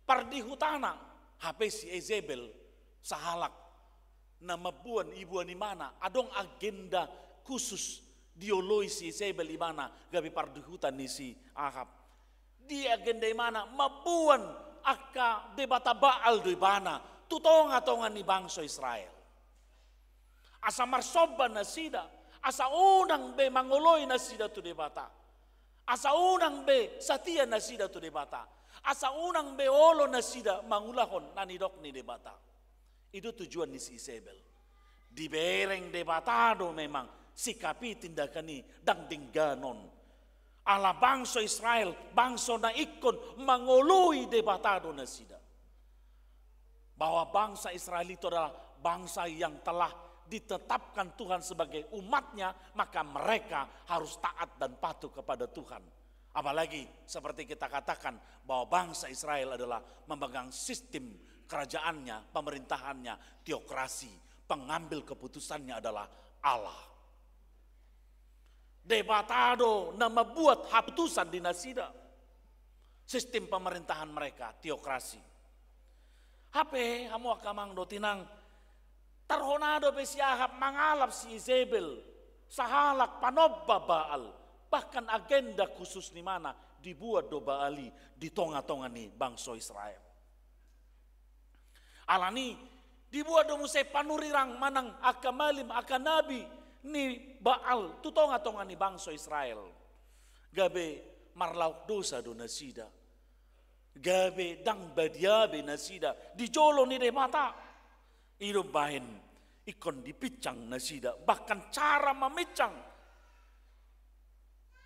pardihutana, hape si Izebel sahalak na mamboan iboan ibana, adong agenda khusus dioloi si Izebel ibana gabe pardihuta ni si Ahab. Di agenda ibana mamboan angka debata Baal do ibana tu tonga-tonga ni bangso Israel. Asa marsomba nasida, asa unang be mangoloi nasida tu Debata. Asa unang be satia nasida tu Debata. Asa unang be olo nasida mangulahon na nidok ni Debata. I do tujuan ni si Izebel. Dibereng Debata do memang sikapi tindakan i, ndang denggan on. Ala bangso Israel, bangso na ingkon mangoloi Debata do nasida. Bahwa bangsa Israel itu adalah bangsa yang telah ditetapkan Tuhan sebagai umat-Nya, maka mereka harus taat dan patuh kepada Tuhan. Apalagi seperti kita katakan bahwa bangsa Israel adalah memegang sistem kerajaannya, pemerintahannya, teokrasi, pengambil keputusannya adalah Allah. Debata do na mambuat haputusan di nasida. Sistem pemerintahan mereka teokrasi. Hape hamu angka amang dohot inang, tarhona dope si Ahab mangalap si Izebel, sahalak panomba Baal, bahkan agenda khusus ni ibana dibuat do Baal i di tonga-tonga ni bangso Israel. Alani dibuat do muse panurirang manang angka malim, angka nabi ni Baal tu tonga-tonga ni bangso Israel. Gabe marlaok dosa do nasida. Gabe ndang badia be nasida di jolo ni Debata. I do umbahen ingkon dipinsang nasida, bahkan cara maminsang.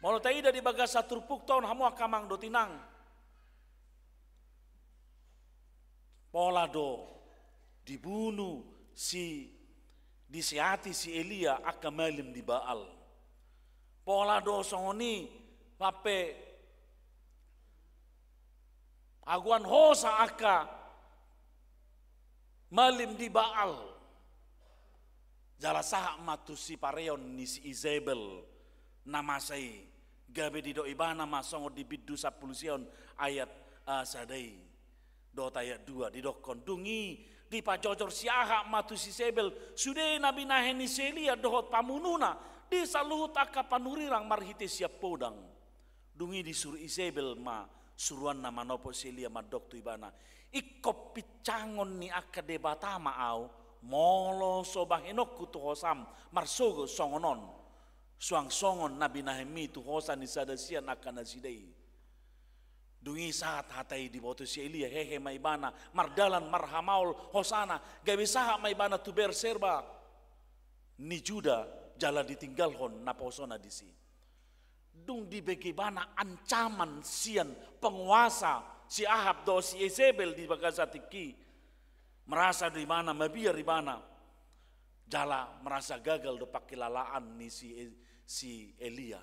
Molo taida di bagasan turpukta on hamu angka amang dohot inang, pola do dibunu si, diseati si Elia angka malim ni Baal. Pola do songon i hape hagoan hosa angka malim ni Baal. Jala sahat ma tu sipareon ni si Izebel na masa i, gabe didok ibana ma songon di bindu sampulu sia on ayat, ah, sada i dohot ayat dua, didokkon, dung i dipajojor si Ahab ma tu si Izebel sude na binahen ni si Elia dohot pamununa di saluhut angka panurirang marhite sian podang. Dung i disuru Izebel ma suruanna manopot si Elia mandok tu ibana, ingkon pinsangon ni angka debata ma ahu, molo so bahenonku tu hosam marsogot songon on, suang songon na binahenmi tu hosa ni sada sian angka nasida i. Dung i sahat hata i diboto si Elia, hehe ma ibana mardalan marhamaol hosana, gabe sahat ma ibana tu Berseba ni Juda, jala ditinggalhon naposona disi. Dung dibege ibana ancaman sian penguasa si Ahab dohot si Izebel di bagasan tingki, merasa do ibana mabiar ibana, jala merasa gagal do pangkilalaan ni si, si Elia.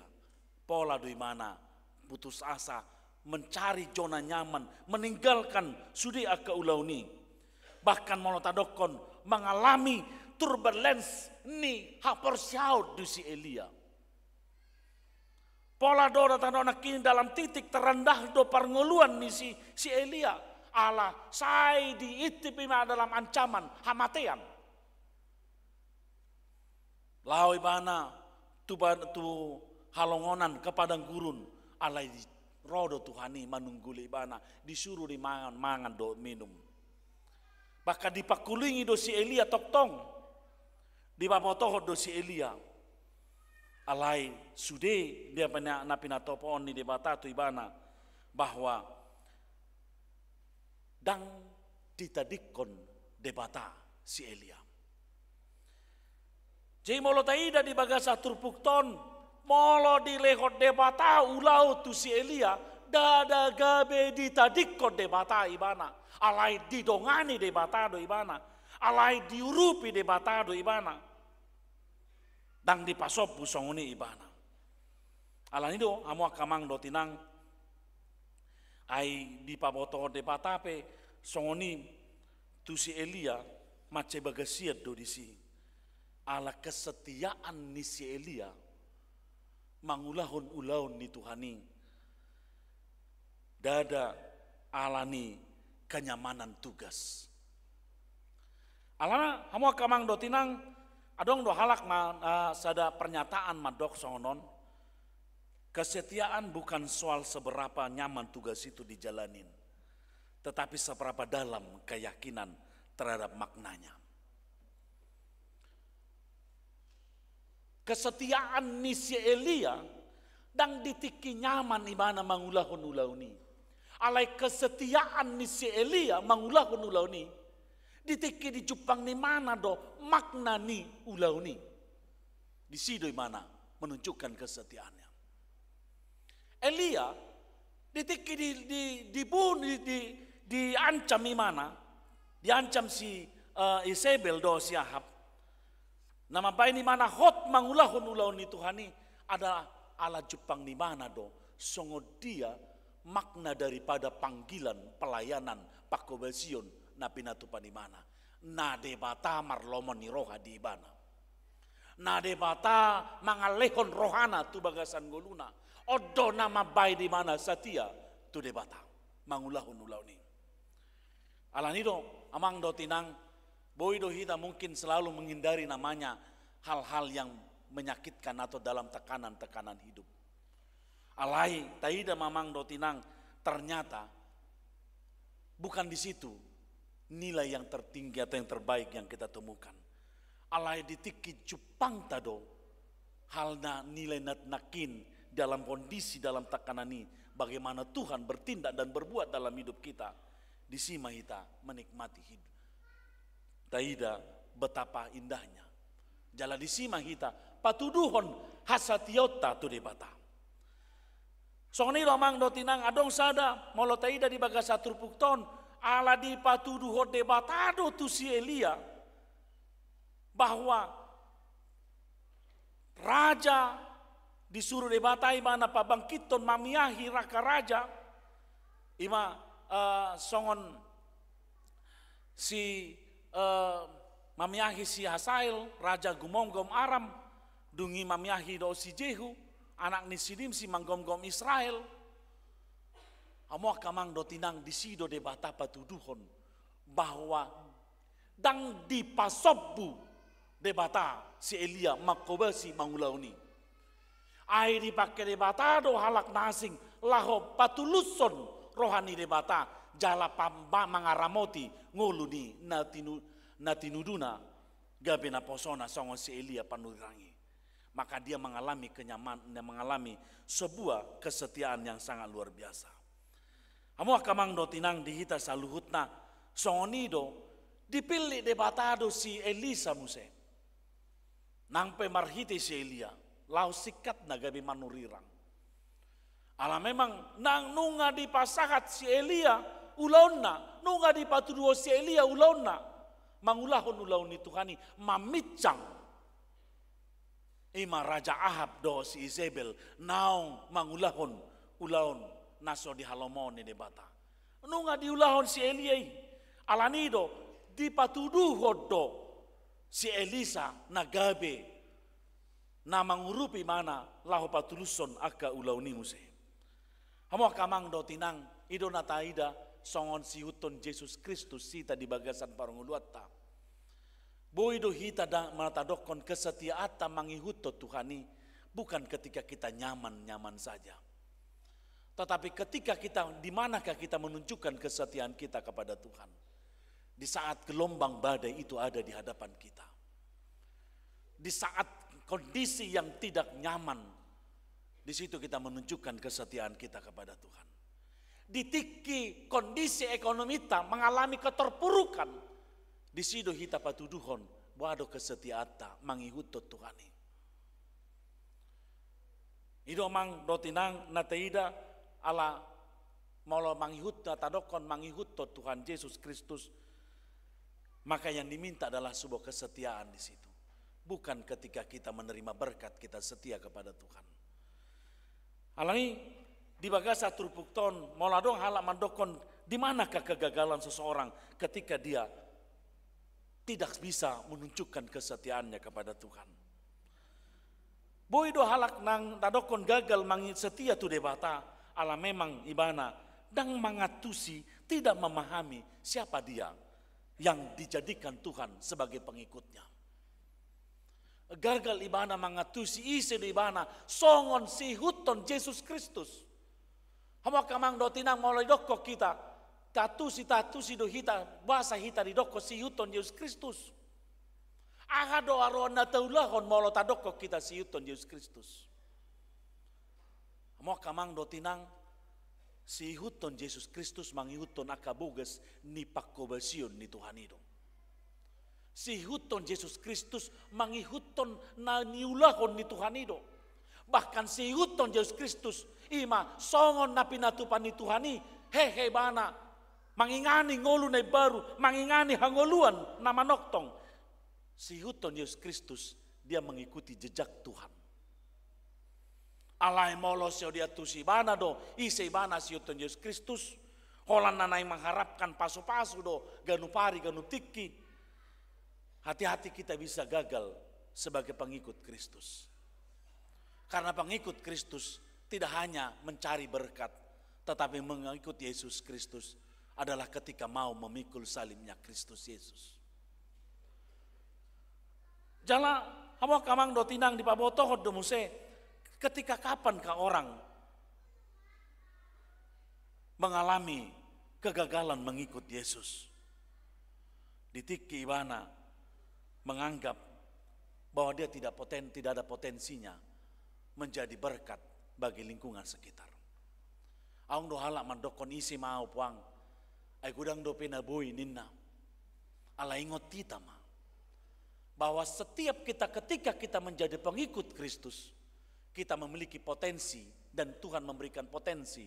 Pola do ibana putus asa, mencari zona nyaman, meninggalkan sude angka ulaon i. Bahkan molo tadokkon, mengalami turbulence ni haporseaon di si Elia. Pola do na tadok nangkin dalam titik terendah do parngoluan ni si, si Elia. Ala sai diintip ibana dalam ancaman hamatean. Laho ibana tu ba-, tu halongonan ke padang gurun, alai di-, ro do Tuhan i manungguli ibana, disuru do i mangan, mangan dohot minum. Bahkan dipangkulingi do si Elia tongtong, dipabotohon do si Elia. Alai sude dia pina-, na pinatopoon ni Debata tu ibana bahwa ndang ditadingkon Debata si Elia. Jadi molo taida di bagasan turpukta on, molo dilehon Debata ulaon tu si Elia, ndada gabe ditadingkon Debata ibana, alai didongani Debata do ibana, alai diurupi Debata do ibana. Ndang dipasombu songon i ibana. Alani do, hamu angka amang dohot inang, ai dipabotohon Debata pe songon i tu si Elia, mansai bagasian do disi. Ala kesetiaan ni si Elia mangulahon ulaon ni Tuhan i. Ndada alani kenyamanan tugas. Alana, hamu angka amang dohot inang, adong do halak ma, ah, sada pernyataan mandok songon on, kesetiaan bukan soal seberapa nyaman tugas itu dijalanin, tetapi seberapa dalam keyakinan terhadap maknanya. Kesetiaan ni si Elia, ndang di tingki nyaman ibana mangulahon ulaon i. Alai kesetiaan ni si Elia mangulahon ulaon i, Di tingki dijumpang ni imana do makna ni ulaon i. Disi do imana menunjukkan kesetiaannya. Elia, di tingki di, di, dibun-, di, di, diancam imana, diancam si, eh, Isebel dohot si Ahab. Na mambahen imana hot mangulahon ulaon ni Tuhan i adalah ala jumpang ni imana do songon dia makna daripada panggilan, pelayanan, pangkobasion na pinatupa ni imana. Na Debata marlomo ni roha di ibana. Na Debata mangalehon rohana tu bagasan ngoluna. On do na mambahen imana satia tu Debata mangulahon ulaon i. Alani do, amang dohot inang, boi do hita mungkin selalu menghindari namanya hal-hal yang menyakitkan atau dalam tekanan-tekanan hidup. Alai, taida ma amang dohot inang, ternyata bukan di situ nilai yang tertinggi atau yang terbaik yang kita temukan. Alai di tingki jumpangta do hal na nilai na nangkin dalam kondisi, dalam tekanan i, bagaimana Tuhan bertindak dan berbuat dalam hidup kita. Disi ma hita menikmati hidup. Taida betapa indahnya. Jala disi ma hita patuduhon hasatiaonta tu Debata. Songon i do amang dohot inang, adong sada, molo taida di bagasan turpukta on, ala dipatuduhon Debata do tu si Elia bahwa raja disuru Debata imana pabangkithon, mamiahi angka raja, ima, eh, songon si, eh, mamiahi si Hasael, raja gumomgom Aram, dung i mamiahi do si Jehu, anak ni si Nimsi, manggomgom Israel. Hamu angka amang dohot inang, disi do Debata patuduhon bahwa ndang dipasombu Debata si Elia mangkobasi mangulahon i. Ai dipangke Debata do halak na asing laho patulushon roha ni Debata jala pamba-, mangaramoti ngolu ni na tinu-, na tinuduna gabe naposona songon si Elia panurirang i. Maka dia mengalami kenyaman-, mengalami sebuah kesetiaan yang sangat luar biasa. Hamu angka amang dohot inang, di hita saluhutna, songon i do dipillit Debata do si Elisa muse. Nang pe marhite si Elia, laos singkatna gabe manurirang. Ala memang nang nunga dipasahat si Elia ulaonna, nunga dipatuduhon si Elia ulaonna mangulahon ulaon ni Tuhan i, maminsang ima Raja Ahab dohot si Isebel naung mangulahon ulaon na so dihalomohon ni Debata. Nunga diulahon si Elia i, alani do dipatuduhon do si Elisa na gabe na mangurupi imana laho patulushon angka ulaon i muse. Hamu angka amang dohot inang, i do na taida songon siihuthon Jesus Kristus hita di bagasan parngoluanta. Boi do hita da-, na tadokhon kesetiaanta mangihuthon Tuhan i, bukan ketika kita nyaman-nyaman saja. Tetapi ketika kita, di manakah kita menunjukkan kesetiaan kita kepada Tuhan? Di saat gelombang badai itu ada di hadapan kita. Di saat kondisi yang tidak nyaman, di situ kita menunjukkan kesetiaan kita kepada Tuhan. Di tingki kondisi ekonomita mengalami keterpurukan, disi do hita patuduhon boha do kesetiaanta mangihuthon Tuhan i. I do amang dohot inang na taida, ala molo mangihut-, na tadokhon mangihuthon Tuhan Jesus Kristus, maka yang diminta adalah sebuah kesetiaan di situ. Bukan ketika kita menerima berkat kita setia kepada Tuhan. Alani di bagasan turpukta on, molo adong halak mandokhon di manakah kegagalan seseorang ketika dia tidak bisa menunjukkan kesetiaannya kepada Tuhan. Boi do halak na tadokhon gagal mangi-, setia tu Debata, ala memang ibana ndang mangantusi, tidak memahami siapa dia yang dijadikan Tuhan sebagai pengikutnya. Gagal ibana mangantusi ise do ibana songon siihuthon Jesus Kristus. Hamu angka amang dohot inang, molo didokhon hita, taantusi, taantusi do hita, boasa hita didokhon siihuthon Jesus Kristus? Aha do aruan na taulahon molo tadokhon hita siihuthon Jesus Kristus? Hamu angka amang dohot inang, siihuthon Jesus Kristus mangihuthon angka bogas ni pangkobasion ni Tuhan i do. Siihuthon Jesus Kristus mangihuthon na niulahon ni Tuhan i do. Bahkan siihuthon Jesus Kristus, i ma songon na pinatupa ni Tuhan i, hehe ibana, mangingani ngolu na imbaru, mangingani hangoluan na manongtong. Siihuthon Jesus Kristus, dia mengikuti jejak Tuhan. Alai molo so diantusi ibana do ise ibana siihuthon Jesus Kristus, holan na naeng mengharapkan pasu-pasu do ganup ari ganup tingki, hati-hati kita bisa gagal sebagai pengikut Kristus. Karena pengikut Kristus tidak hanya mencari berkat, tetapi mengikut Yesus Kristus adalah ketika mau memikul salibnya Kristus Yesus. Jala, hamu angka amang dohot inang, dipabotohon do muse, ketika kapan kah orang mengalami kegagalan mengikut Yesus? Di tingki ibana menganggap bahwa dia tidak poten-, tidak ada potensinya menjadi berkat bagi lingkungan sekitar. Adong do halak mandokkon, ise ma au puang, ai godang dope na boi ninna. Alai ingot hita ma bahwa setiap kita, ketika kita menjadi pengikut Kristus, kita memiliki potensi dan Tuhan memberikan potensi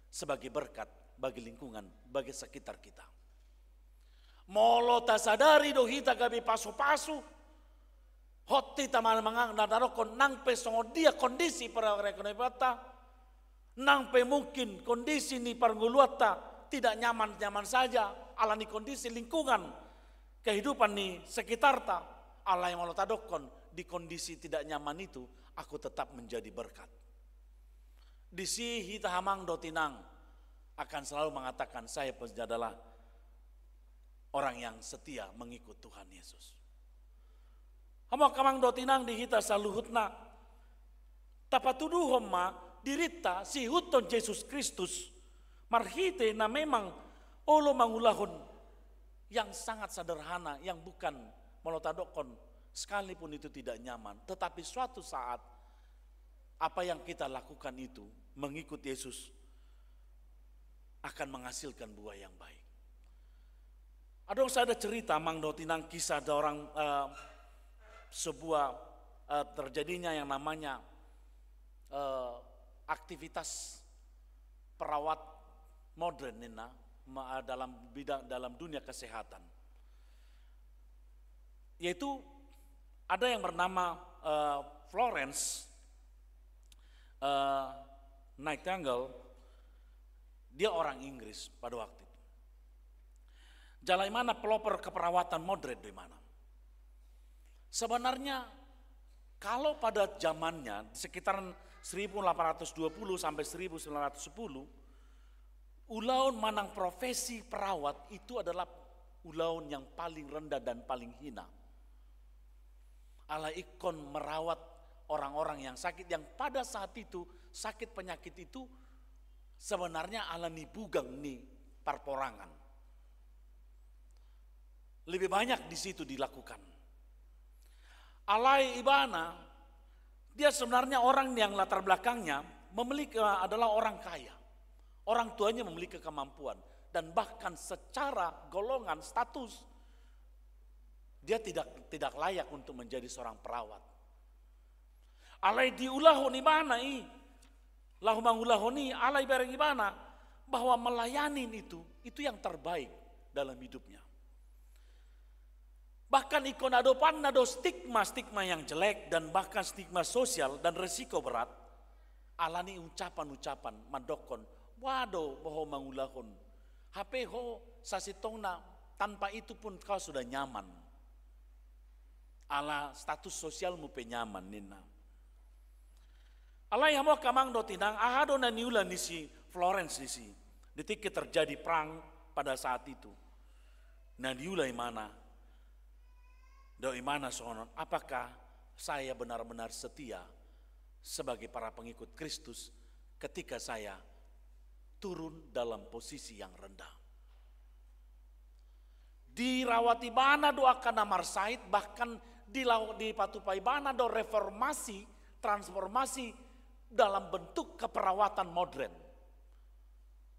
sebagai berkat bagi lingkungan, bagi sekitar kita. Molo tasadari do hita gabe pasu-pasu, hot hita ma mangang-, na tadokkon nang pe songon dia kondisi perekonomianta, nang pe mungkin kondisi ni parngoluanta tidak nyaman-nyaman saja, ala ni kondisi lingkungan kehidupan ni sekitarta, alai molo tadokkon di kondisi tidak nyaman itu, aku tetap menjadi berkat. Disi hita amang dohot inang akan selalu mengatakan, saya adalah orang yang setia mengikut Tuhan Yesus. Hamu angka amang dohot inang, di hita saluhutna, tapatuduhon ma dirinta siihuthon Jesus Kristus marhite na memang olo mangulahon yang sangat sederhana, yang bukan, molo tadokkon, sekalipun itu tidak nyaman, tetapi suatu saat apa yang kita lakukan itu mengikut Yesus akan menghasilkan buah yang baik. Adong sada cerita, amang dohot inang, kisah ada orang, eh, sebuah, eh, terjadinya yang namanya, eh, aktivitas perawat modern ninna, ma-, dalam bidang, dalam dunia kesehatan. Yaitu ada yang bernama, eh, Florence, eh, Nightingale, dia orang Inggris pada waktu itu. Jala imana pelopor keperawatan modern do imana. Sebenarnya, kalau pada zamannya, di sekitaran seribu delapan ratus dua puluh sampai seribu sembilan ratus sepuluh, ulaon manang profesi perawat itu adalah ulaon yang paling rendah dan paling hina. Ala ingkon merawat orang-orang yang sakit, yang pada saat itu sakit penyakit itu sebenarnya ala ni bugang ni parporangan. Lebih banyak di situ dilakukan. Alai ibana, dia sebenarnya orang yang latar belakangnya memiliki, adalah orang kaya. Orang tuanya memiliki kemampuan. Dan bahkan secara golongan, status, dia tidak, tidak layak untuk menjadi seorang perawat. Alai diulahon ibana i, laho mangulahon i, alai bereng ibana bahwa melayani itu, itu yang terbaik dalam hidupnya. Bahkan ingkon adopanna do stigma-stigma yang jelek dan bahkan stigma sosial dan resiko berat, ala ni ucapan-ucapan mandokkon, "Boha do ho mangulahon? Hape ho sasintongna tanpa itu pun kau sudah nyaman. Ala status sosialmu pe nyaman," ninna. Alai hamu angka amang dohot inang, aha do na niula ni si Florence disi, di tingki terjadi perang pada saat itu? Na niula ibana do ibana songon on, apakah saya benar-benar setia sebagai para pengikut Kristus ketika saya turun dalam posisi yang rendah? Dirawat ibana do angka na marsahit, bahkan dilau-, dipatupa ibana do reformasi, transformasi dalam bentuk keperawatan modern.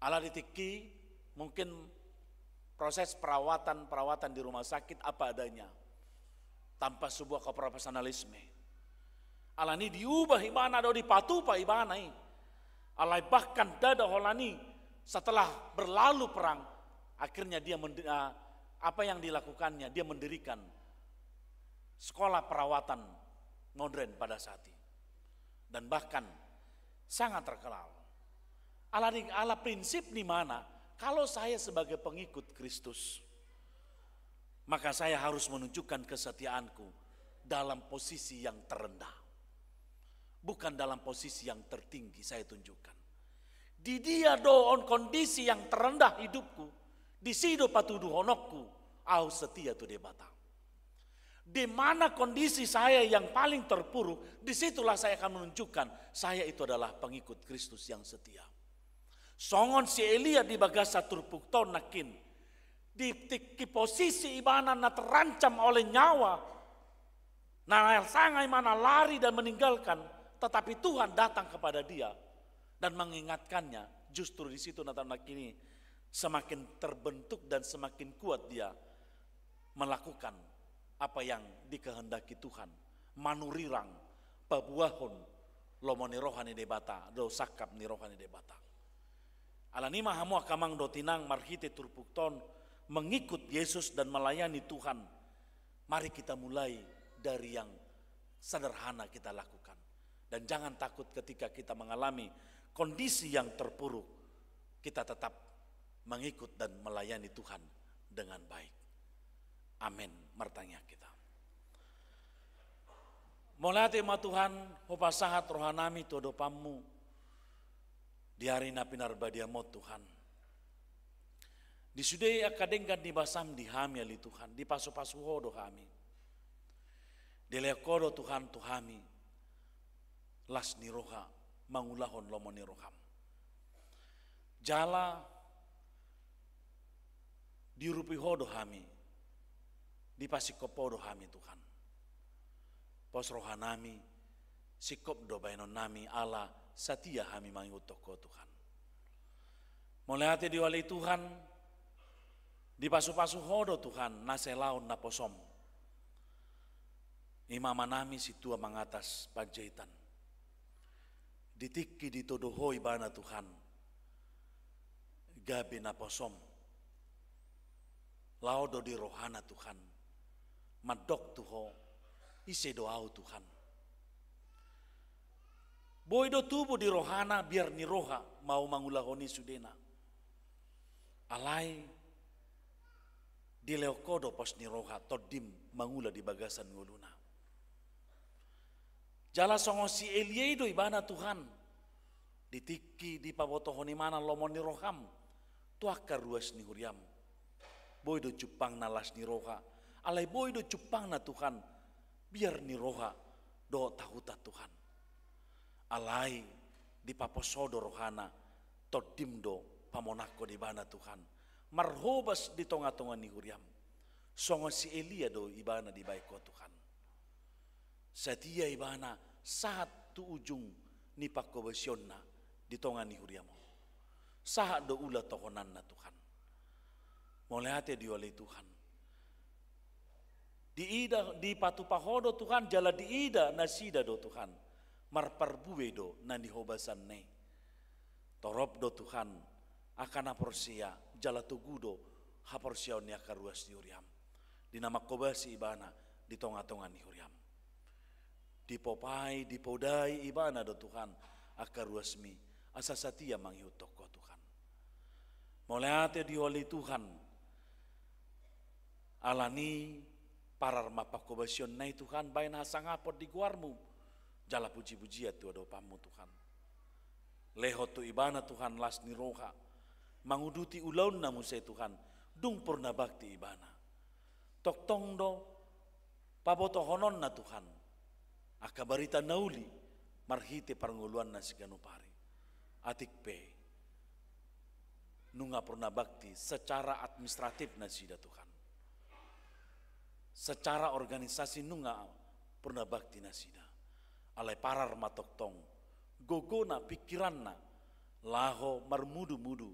Ala di tingki mungkin proses perawatan, perawatan di rumah sakit apa adanya. tanpa sebuah keprofesionalisme. Alani diubah ibana do dipatupa ibana i. Alai bahkan ndada holan i, setelah berlalu perang, akhirnya dia mende-, ah, apa yang dilakukannya, dia mendirikan sekolah perawatan modern pada saat itu. Dan bahkan sangat terkenal. Ala di, ala prinsip di mana, kalau saya sebagai pengikut Kristus, maka saya harus menunjukkan kesetiaanku dalam posisi yang terendah. Bukan dalam posisi yang tertinggi saya tunjukkan. Di dia do on kondisi yang terendah hidupku, di si do patuduhononku, au setia tu Debata. Di mana kondisi saya yang paling terpuruk, disitulah saya akan menunjukkan saya itu adalah pengikut Kristus yang setia. Songon si Elia di bagasan turpukta on nangkin, di tingki posisi ibana na terancam oleh nyawa, na sanga ibana lari dan meninggalkan, tetapi Tuhan datang kepada dia dan mengingatkannya. Justru di situ na tanda nangkin i semakin terbentuk dan semakin kuat dia melakukan apa yang dikehendaki Tuhan, manurirang, pabuahon lomo ni roha ni Debata, do sangkap ni roha ni Debata. Alani i ma hamu angka amang dohot inang, marhite turpukta on mengikut Yesus dan melayani Tuhan, mari kita mulai dari yang sederhana kita lakukan. Dan jangan takut ketika kita mengalami kondisi yang terpuruk, kita tetap mengikut dan melayani Tuhan dengan baik. Amin. Martangiang hita. Mauliate ma Tuhan, hupasahat rohanami tu adopanmu di ari na pinarbadiaon Tuhan. Di sude angka denggan ni basam di hami ale Tuhan, dipasupasu Ho do hami. Dilehon Ho do Tuhan tu hami las ni roha mangulahon lomo ni roham. Jala diurupi Ho do hami, dipasingkop Ho do hami Tuhan. Pos rohanami, singkop do baenonnami ala satia hami mangihuthon Ho Tuhan. Mauliate di Ho ale Tuhan, dipasupasu Ho do Tuhan na salaon naposom. I ma amanami Sintua Mangatas Panjaitan. Di tingki ditodo Ho ibana Tuhan, gabe naposom. Laho do di rohana Tuhan, mandok tu Ho, ise do ahu Tuhan. Boi do tubu di rohana biar ni roha mau mangulahon i sudena. Alai dilehon Ho do pos ni roha, tondim mangula di bagasan ngoluna. Jala songon si Elia i do ibana Tuhan, di tingki dipabotohon ibana lomo ni roham tu angka ruas ni huriam. Boi do jumpangna las ni roha, alai boi do jumpangna Tuhan biar ni roha dohot hahuta Tuhan. Alai dipapos Ho do rohana, tondim do pamonangkon ibana Tuhan, marhobas di tongatonga ni huriam. Songon si Elia do ibana dibaen Ho Tuhan. Satia ibana sahat tu ujung ni pangkobasionna di tonga ni huriam on. Sahat do ula tohonanna Tuhan. Mauliate di Ho ale Tuhan. Diida, dipatupa Ho do Tuhan, jala diida nasida do Tuhan, marparbue do na nihobasanna i. Torop do Tuhan angka na porsea, jala togu do haporseaon ni angka ruas ni huriam di na mangkobasi ibana di tongatonga ni huriam. Dipopai, dipodai ibana do Tuhan angka ruasmi, asa satia mangihuthon Ho Tuhan. Mauliate di Ho ale Tuhan, alani parar ma pangkobasionna i Tuhan, baen hasangapon di goarmu, jala pujipujian tu adopanmu Tuhan. Lehon tu ibana Tuhan las ni roha, manguduti ulaonna muse Tuhan, dung purnabakti ibana. Tongtong do pabotohononna Tuhan angka barita na uli marhite parngoluanna siganup ari. Atik pe nunga purnabakti secara administratif nasida Tuhan. Secara organisasi nunga purnabakti nasida. Alai parar ma tongtong gogona, pingkiranna, laho marmudumudu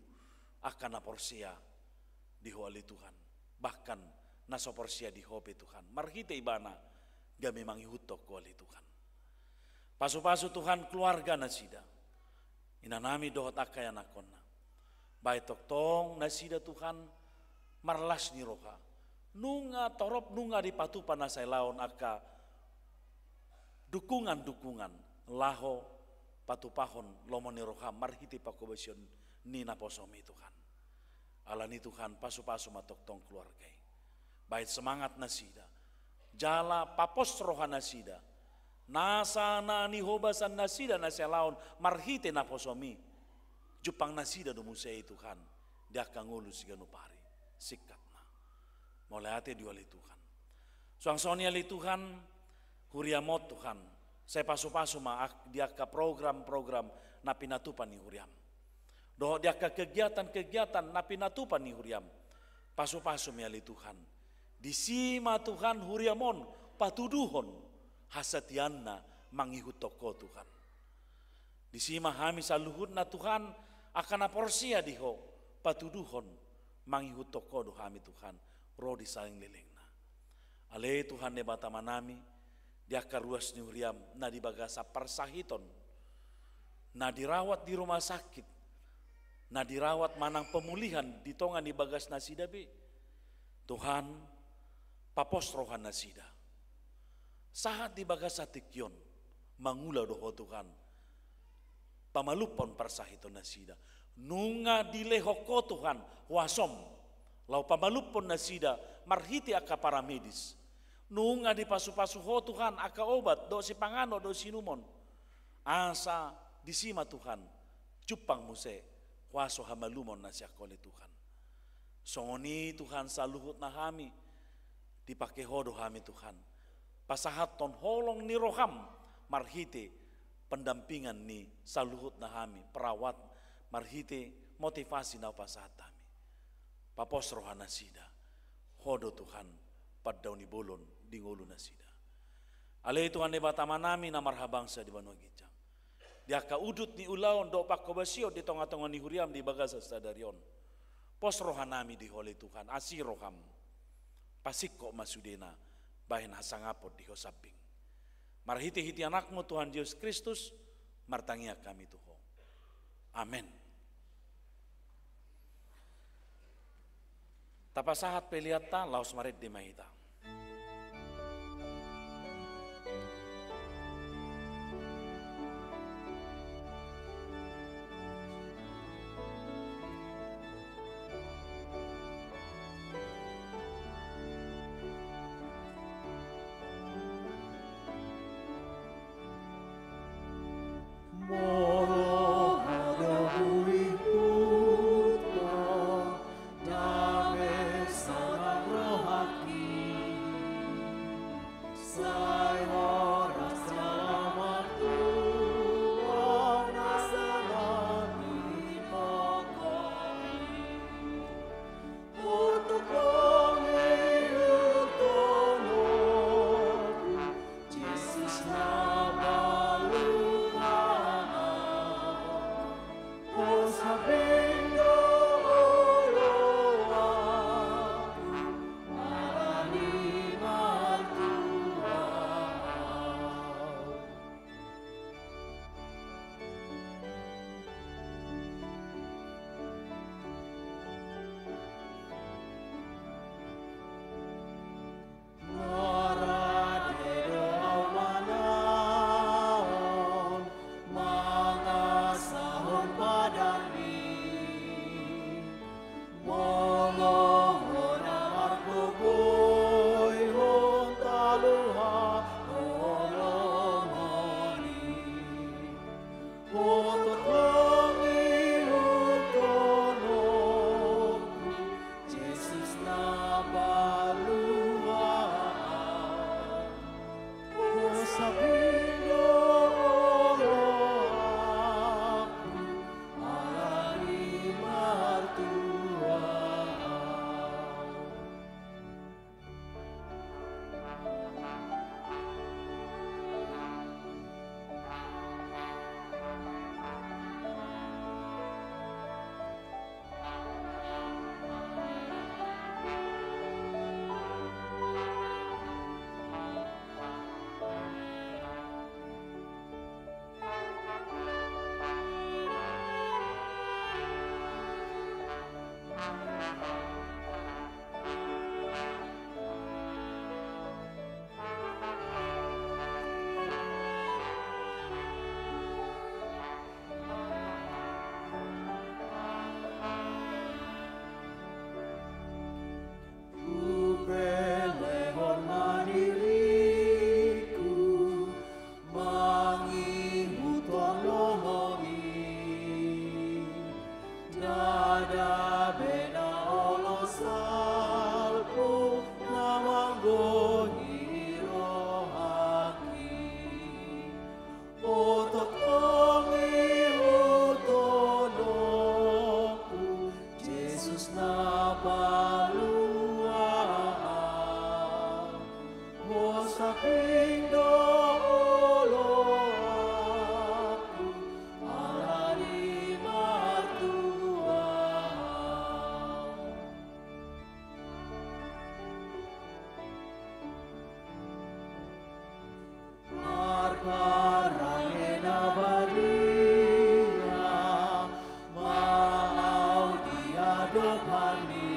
angka na porsea di Ho ale Tuhan, bahkan na so porsea di Ho pe Tuhan. Marhite ibana gabe mangihuthon Ho ale Tuhan. Pasupasu Tuhan keluarga nasida, inanami dohot angka ianakhonna. Bahen tongtong nasida Tuhan marlas ni roha. Nunga torop, nunga dipatupa na sai laon angka dukungan-dukungan laho patupahon lomo ni roham marhite panghobasion ni naposomi Tuhan. Alani Tuhan, pasupasu ma tongtong keluarga i. Bahen semangat nasida. Jala papos roha nasida. Nasa na nihobasan nasida na sai laon marhite naposomi. Jumpang nasida do muse i Tuhan. Di angka ngolu siganup ari. Singkat ma. Mauliate di Ho ale Tuhan. Suang songon i ale Tuhan, huriam on Tuhan. Sai pasupasu ma ak-, di angka program-program na pinatupa ni huriam. Dohot di angka kegiatan-kegiatan na pinatupa ni huriam. Pasupasu ma i ale Tuhan. Disi ma Tuhan huriam on patuduhon hasatiaanna mangihuthon Ho Tuhan. Disi ma hami saluhutna Tuhan, angka na porsea di Ho, patuduhon mangihuthon Ho do hami Tuhan, ro di saleleng-lelengna. Ale Tuhan Debata Amanami, di angka ruas ni huriam, na di bagasan parsahiton, na dirawat di rumah sakit, na dirawat manang pemulihan di tonga ni bagas nasida be. Tuhan, papos roha nasida. Sahat di bagasan tingki on, mangula do Ho Tuhan. Pamalumhon parsahiton nasida. Nunga dilehon Ho Tuhan, huasom. Laho pamalumhon nasida, marhite angka paramedis. Nunga dipasupasu Ho Tuhan, angka obat, dohot sipanganon, dohot siinumon. Asa, disi ma Tuhan, jumpang muse, huaso hamalumon na sian Ho ale Tuhan. Songon i Tuhan saluhutna hami, dipake Ho do hami Tuhan. Pasahathon holong ni roham, marhite pendampingan ni saluhutna hami, perawat, marhite motivasi na hupasahat hami. Papos roha nasida, Ho do Tuhan, pandaoni bolon di ngolu nasida. Ale Tuhan Debata Amanami na marhabangsa di banua ginjang. Di angka udut ni ulaon dohot panghobasion di tonga-tonga ni huriam di bagasan sadari on. Pos rohanami di Ho ale Tuhan, asi roham. Pasingkop ma sudena, bahen hasangapon di Ho sambing. Marhite-hite Anakmu Tuhan Jesus Kristus, martangiang hami tu Ho. Amen. Tapasahat peleanta, laos marende ma hita. Molo Ho do huihuthon, dame sanang rohangki. Hupelehon ma diringku mangihuthon lohom i. Ndada be na olo salpu na manggohi rohangki. O tongtong ihuthononku, Jesus na palua au. Hosak hian do oloanku, alani martua au. Marparange na badia ma au di adopanMi.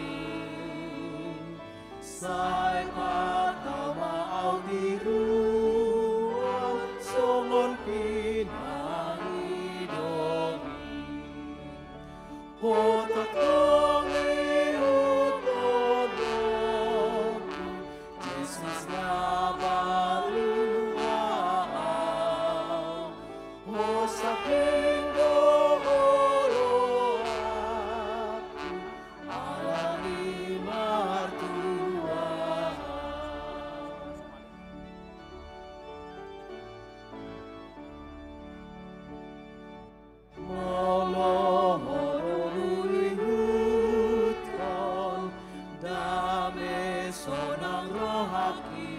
Sai patau ma au tiruan songon pinangidoMi. Ho tongtong ihuthononku, Jesus na palua au. Hosak hian do oloanku, alani martua au. Molo, molo huihuthon dame sonang rohangki,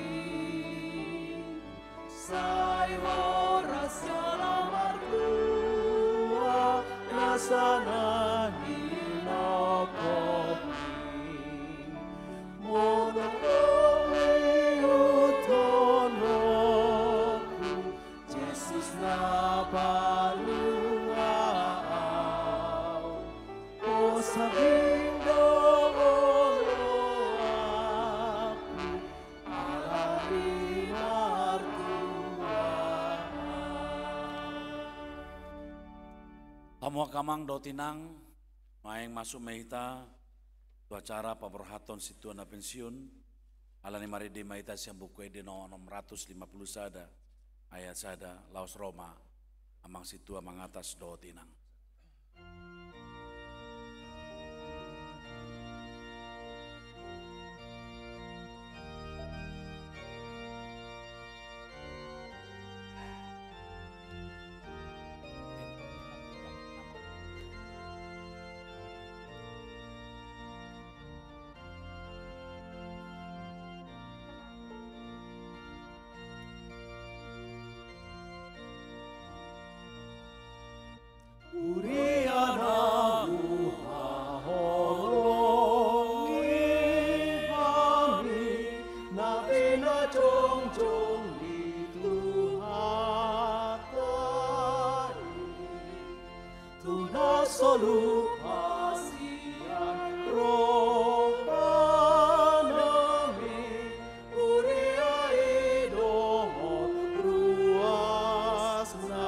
sai horas jala martua nasa na hinopotMi. Molo ihuthononku, Jesus na palua au, hosak hian do oloanku, alani martua au. Hamu angka amang dohot inang, nuaeng masuk ma hita tu acara paborhathon sintua na pensiun. Alani i marende ma hita sian Buku Ende nomor onom ratus lima puluh sada, ayat sada, laos ro ma amang sintua mangatas dohot inang. Huria na huhaholongi hami, na pinajongjong ni Tuhanta i. Tu na so lupa sian rohanami, huria i dohot ruasna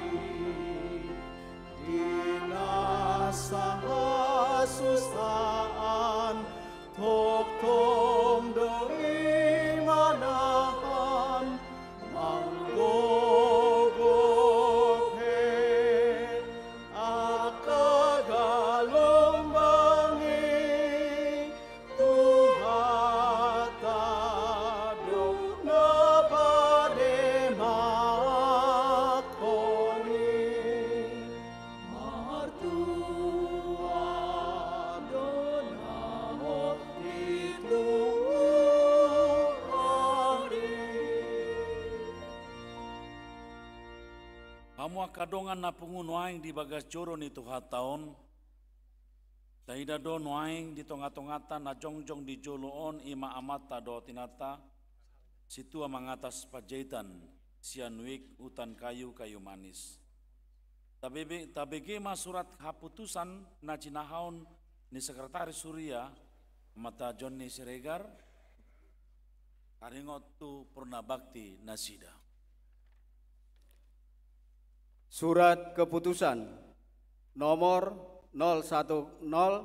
i. Di nasa hasusaan, tongtong do i manahan, manggogop he angka galombang i. Tuhanta do na pademanhon i. Martua do na ho di Tuhan i. Hamu angka dongan na pungu nuaeng di bagas joro ni Tuhanta on, taida do nuaeng di tongatonganta na jongjong di jolo on, i ma amanta dohot inanta, sintua mangatas Panjaitan sian wijk Hutan Kayu, Kayu Manis. Tabege, tabege ma surat haputusan na jinahahon ni Sekretaris Huria, Amanta Jonni Siregar, taringot tu purnabakti nasida. Surat keputusan nomor nol satu nol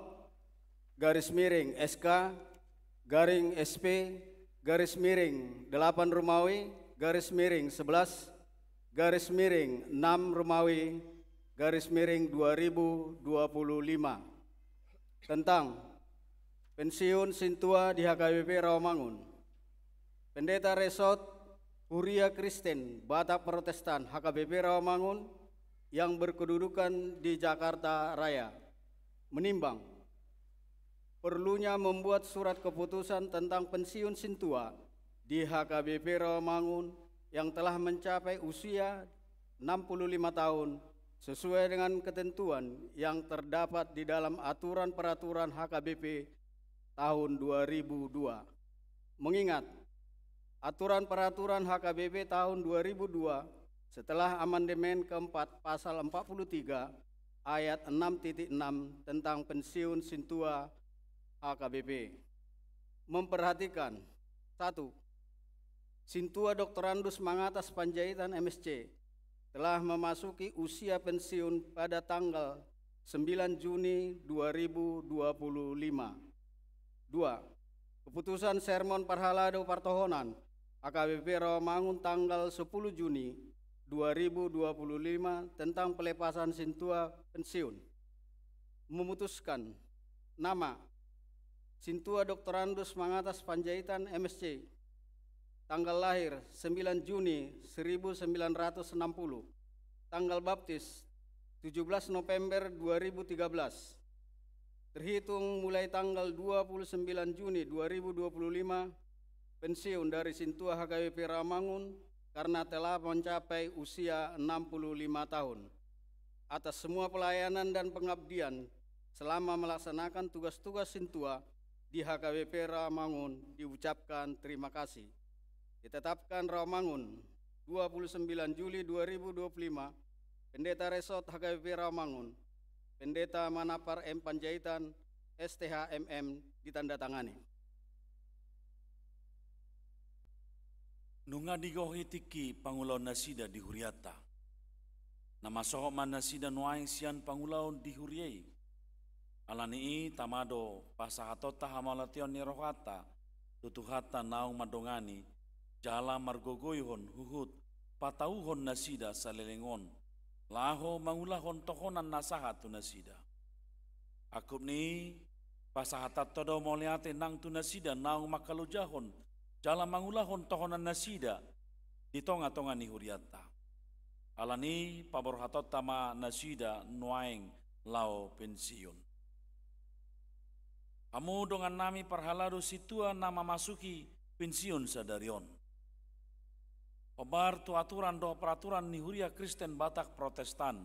garis miring S K garing S P garis miring delapan Romawi garis miring sebelas garis miring enam Romawi garis miring dua ribu dua puluh lima, tentang pensiun sintua di H K B P Rawamangun. Pendeta Resort Huria Kristen Batak Protestan H K B P Rawamangun yang berkedudukan di Jakarta Raya menimbang perlunya membuat surat keputusan tentang pensiun sintua di H K B P Rawamangun yang telah mencapai usia enam puluh lima tahun, sesuai dengan ketentuan yang terdapat di dalam aturan peraturan H K B P tahun dua ribu dua. Mengingat aturan peraturan H K B P tahun dua ribu dua, setelah amandemen keempat pasal empat puluh tiga ayat enam titik enam tentang pensiun sintua H K B P, memperhatikan: satu, sintua Doktorandus Mangatas Panjaitan M S C telah memasuki usia pensiun pada tanggal sembilan Juni dua ribu dua puluh lima. Dua, keputusan sermon parhalado partohonan H K B P Rawamangun tanggal sepuluh Juni dua ribu dua puluh lima tentang pelepasan sintua pensiun memutuskan nama sintua Doktorandus Mangatas Panjaitan M S C, tanggal lahir sembilan Juni seribu sembilan ratus enam puluh, tanggal baptis tujuh belas November dua ribu tiga belas. Terhitung mulai tanggal dua puluh sembilan Juni dua ribu dua puluh lima, pensiun dari sintua H K B P Rawamangun karena telah mencapai usia enam puluh lima tahun. Atas semua pelayanan dan pengabdian selama melaksanakan tugas-tugas sintua di H K B P Rawamangun diucapkan terima kasih. Ditetapkan Rawamangun, dua puluh sembilan Juli dua ribu dua puluh lima, Pendeta Resort H K B P Rawamangun, Pendeta Manapar M Panjaitan, S T H M M, ditandatangani. Nunga digohi tingki pangulaon nasida di hurianta. Na masohot ma nasida nuaeng sian pangulaon di huria i. Ala ni i tama do pasahatonta hamauliateon ni rohanta tu Tuhanta naung mandongani jala margogoihon huhut patauhon nasida saleleng on, laho mangulahon tohonan na sahat tu nasida. Angkup ni i, pasahatonta do mauliate nang tu nasida naung mangkalojahon jala mangulahon tohonan nasida di tonga-tonga ni hurianta. Ala ni i paborhatonta ma nasida nuaeng laho pensiun. Hamu dongannami parhalado sintua na mamasuki pensiun sadari on. Hombar tu aturan dohot peraturan ni Huria Kristen Batak Protestan,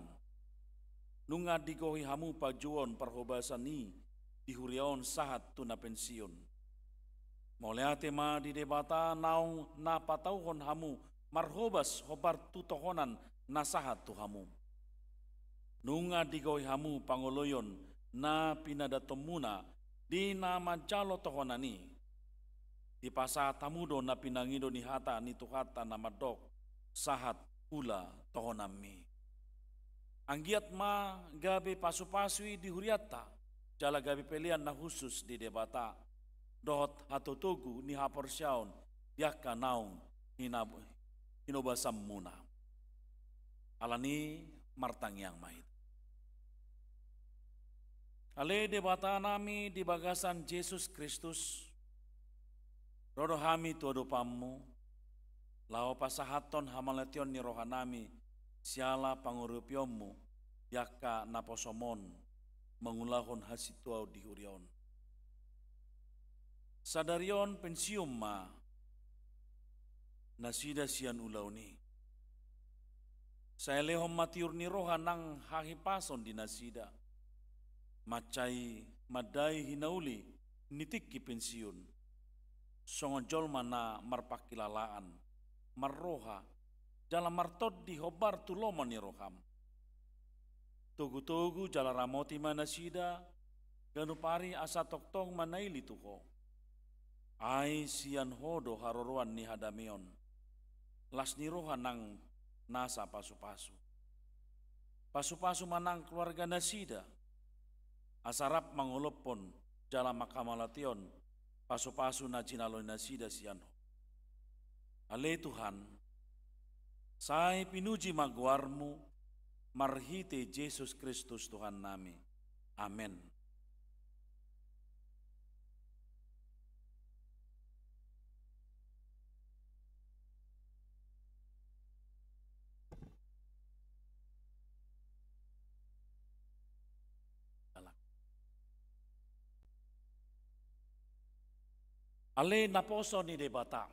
nunga digohi hamu pajouon parhobasan i di huria on sahat tu na pensiun. Mauliate ma di Debata naung na patauhon hamu marhobas hombar tu tohonan na sahat tu hamu. Nunga digohi hamu pangoloion na pinadatonmuna di na manjalo tohonan i. Dipasahat hamu do na pinangido ni hata ni Tuhanta na mandok: Sahat ula tohonanmi. Anggiat ma gabe pasupasu i di hurianta, jala gabe pelean na hushus di Debata dohot hatotogu ni haporseaon di angka naung hinab-, hinobasanmuna. Ala ni i martangiang ma hita. Ale Debatanami di bagasan Jesus Kristus, ro do hami tu adopanmu, laho pasahathon hamauliateon ni rohanami siala pangurupianmu di angka naposom on mangulahon hasintuaon di huria on. Sadari on pensiun ma nasida sian ulaon i. Sai lehon ma tiur ni roha nang hahipason di nasida, mansai mandai hinauli ni tingki pensiun, songon jolma na marpangkilalaan, marroha, jala martondi hombar tu lomo ni roham. Togutogu jala ramoti ma nasida ganup ari asa tongtong manaili tu Ho. Ai sian Ho do haroroan ni hadameon, las ni roha nang nasa pasupasu. Pasupasu ma nang keluarga nasida, asa rap mangolophon jala manghamauliatehon pasupasu na jinalo ni nasida sian Ho. Ale Tuhan, sai pinuji ma goarMu marhite Jesus Kristus Tuhannami. Amen. Ale naposo ni Debata,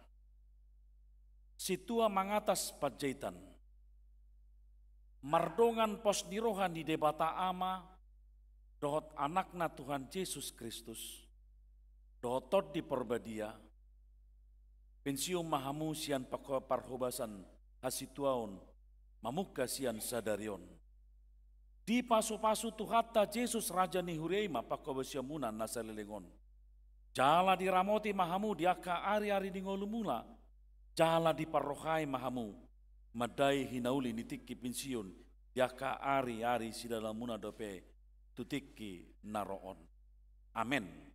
Sintua Mangatas Panjaitan, mardongan pos ni roha ni Debata Ama dohot Anakna Tuhan Jesus Kristus, dohot Tondi Porbadia, pensiun ma hamu sian pako-, parhobasan hasintuaon mamungka sian sadari on. Dipasupasu Tuhanta Jesus Raja ni Huria i ma panghobasionmuna na saleleng on. Jala diramoti ma hamu di angka ari-ari ni ngolumuna, jala diparrohai ma hamu mandai hinauli ni tingki pensiun di angka ari-ari sidalalanmuna dope tu tingki na ro on. Amen.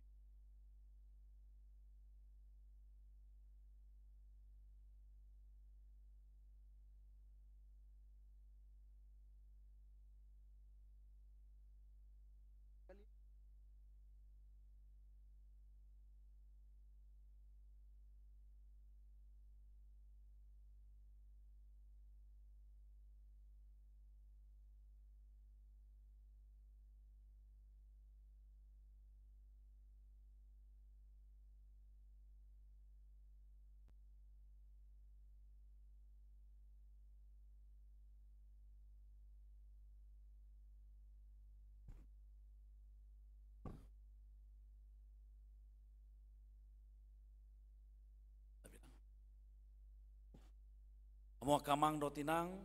Hamu angka amang dohot inang,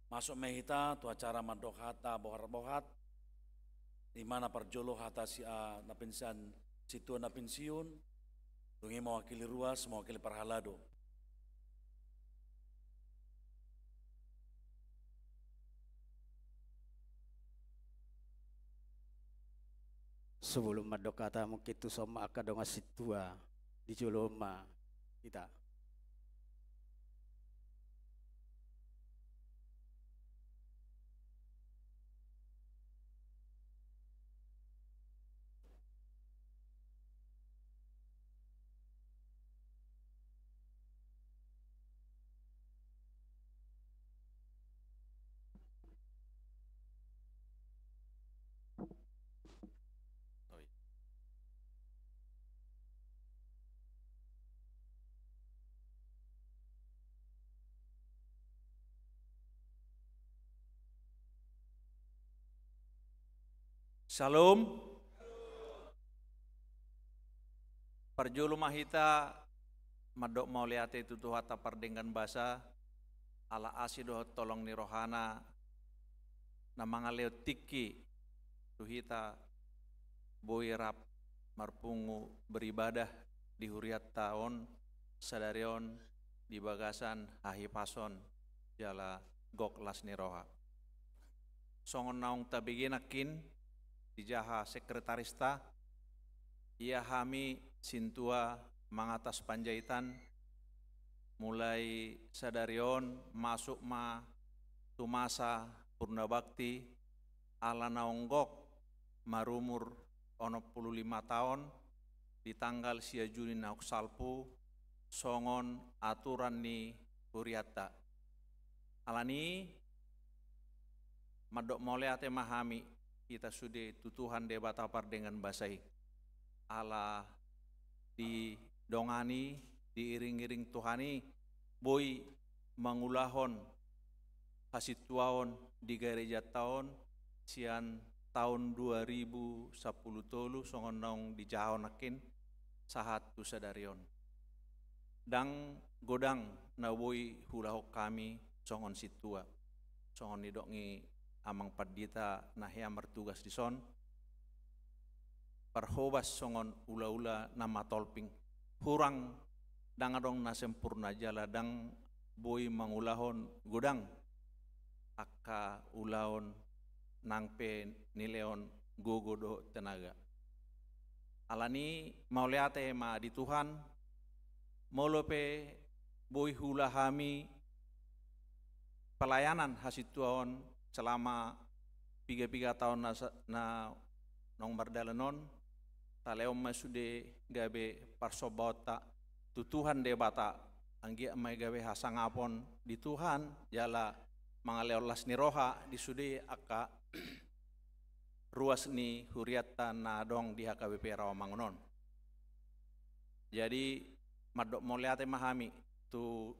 masuk ma hita tu acara mandok hata bohar-bohat, di mana parjolo hata si, ah, na pensiun, sintua na pensiun, dung i mewakili ruas, mewakili parhalado. Sebelum mandok hata, mungkin tu son ma angka dongan sintua di jolo on ma hita. Shalom. Parjolo ma hita mandok mauliate tu Tuhanta pardenggan basa, ala asi dohot holong ni rohana na mangalehon tingki tu hita boi rap marpungu beribadah di hurianta on sadari on di bagasan hahipason jala gok las ni roha. Songon naung tabege nangkin, dijaha sekretarista, ia hami sintua Mangatas Panjaitan, mulai sadari on masuk ma tu masa purna bakti, ala naung gok marumur onom pulu lima taon, di tanggal sia Juni naung salpu, songon aturan ni hurianta. Alani i, mandok mauliate ma hami hita sude tu Tuhan Debata pardenggan basa i. Ala didongani, diiring-iring Tuhan i, boi mangulahon hasintuaon di garejanta on sian taon dua ribu sampulu tolu songon naung dijahahon nangkin sahat tu sadari on. Ndang godang na boi huulahon hami songon sintua. Songon nidok ni amang pandita na hea martugas dison, parhobas songon ulaula na matolping. Hurang, ndang adong na sempurna jala ndang boi mangulahon godang angka ulaon nang pe nilehon gogo dohot tenaga. Alani mauliate ma di Tuhan, molo pe boi huula hami pelayanan hasintuaon selama piga-piga taon na sa-, na naung mardalan on, talehon ma sude gabe parsombaonta tu Tuhan Debata, anggiat ma i gabe hasangapon di Tuhan, jala mangalehon las ni roha di sude angka ruas ni hurianta na adong di H K B P Rawamangun on. Jadi, mandok mauliate ma hami tu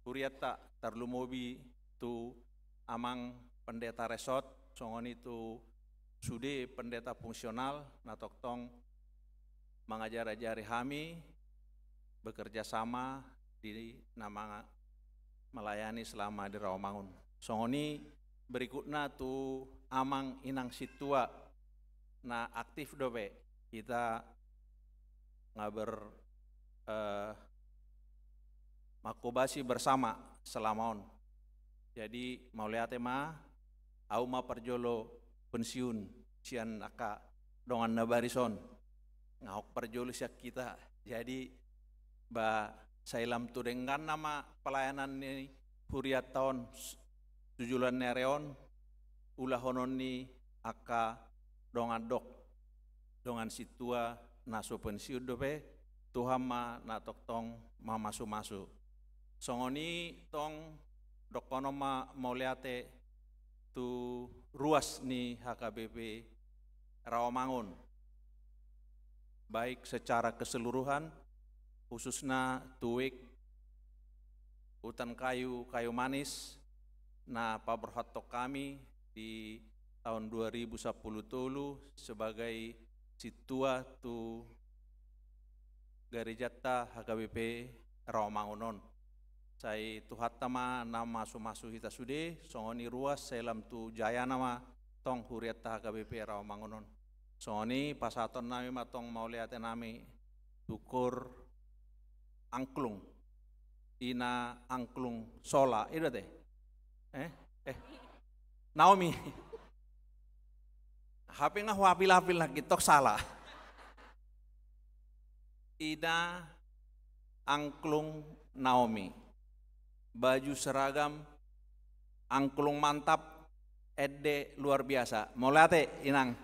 hurianta, tarlumobi tu amang pendeta resort, songon i tu sude pendeta fungsional na tongtong mangajar-ajari hami bekerja sama di na manga-, melayani selama di Rawamangun. Songon i berikutna tu amang inang sintua na aktif dope hita nga ber-, eh, mangkobasi bersama selama on. Jadi, mauliate ma, ahu ma parjolo pensiun sian angka dongan na baris on. Nga hok parjolo sian hita. Jadi, ba sai lam tu dengganna ma pelayanan ni hurianta on s-, tu joloan ni ari on, ulahonon ni angka dongan dok, dongan sintua na so pensiun dope, Tuhan ma na tongtong mamasu-masu. Songon i tong, dohonon ma mauliate tu ruas ni H K B P Rawamangun, baik secara keseluruhan, khususna tu wijk Hutan Kayu, Kayu Manis, na paborhathon hami di taon dua ribu sampulu tolu sebagai sintua tu garejanta H K B P Rawamangun on. Sai Tuhanta ma na masu-masu hita sude, songon i ruas sai lam tu jayana ma tong hurianta H K B P Rawamangun on. Songon i pasahaton nami ma tong mauliate nami tu koor angklung. Ina angklung Sola, i do ate? Eh? Eh. Naomi. Hape nga huapil-apil nangkin, tong sala. Ina angklung Naomi. Baju seragam, angklung mantap, ende luar biasa. Mauliate, Inang.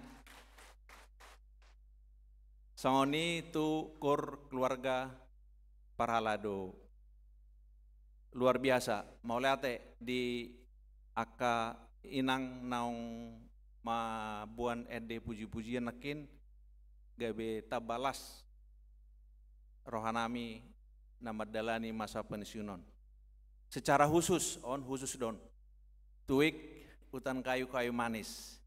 Songon i tu koor keluarga parhalado. Luar biasa. Mauliate di angka inang naung mamboan ende puji-pujian nangkin, gabe tamba las rohanami na mandalani masa pensiun on. Secara khusus, on khusus do on, tu wijk Hutan Kayu, Kayu Manis.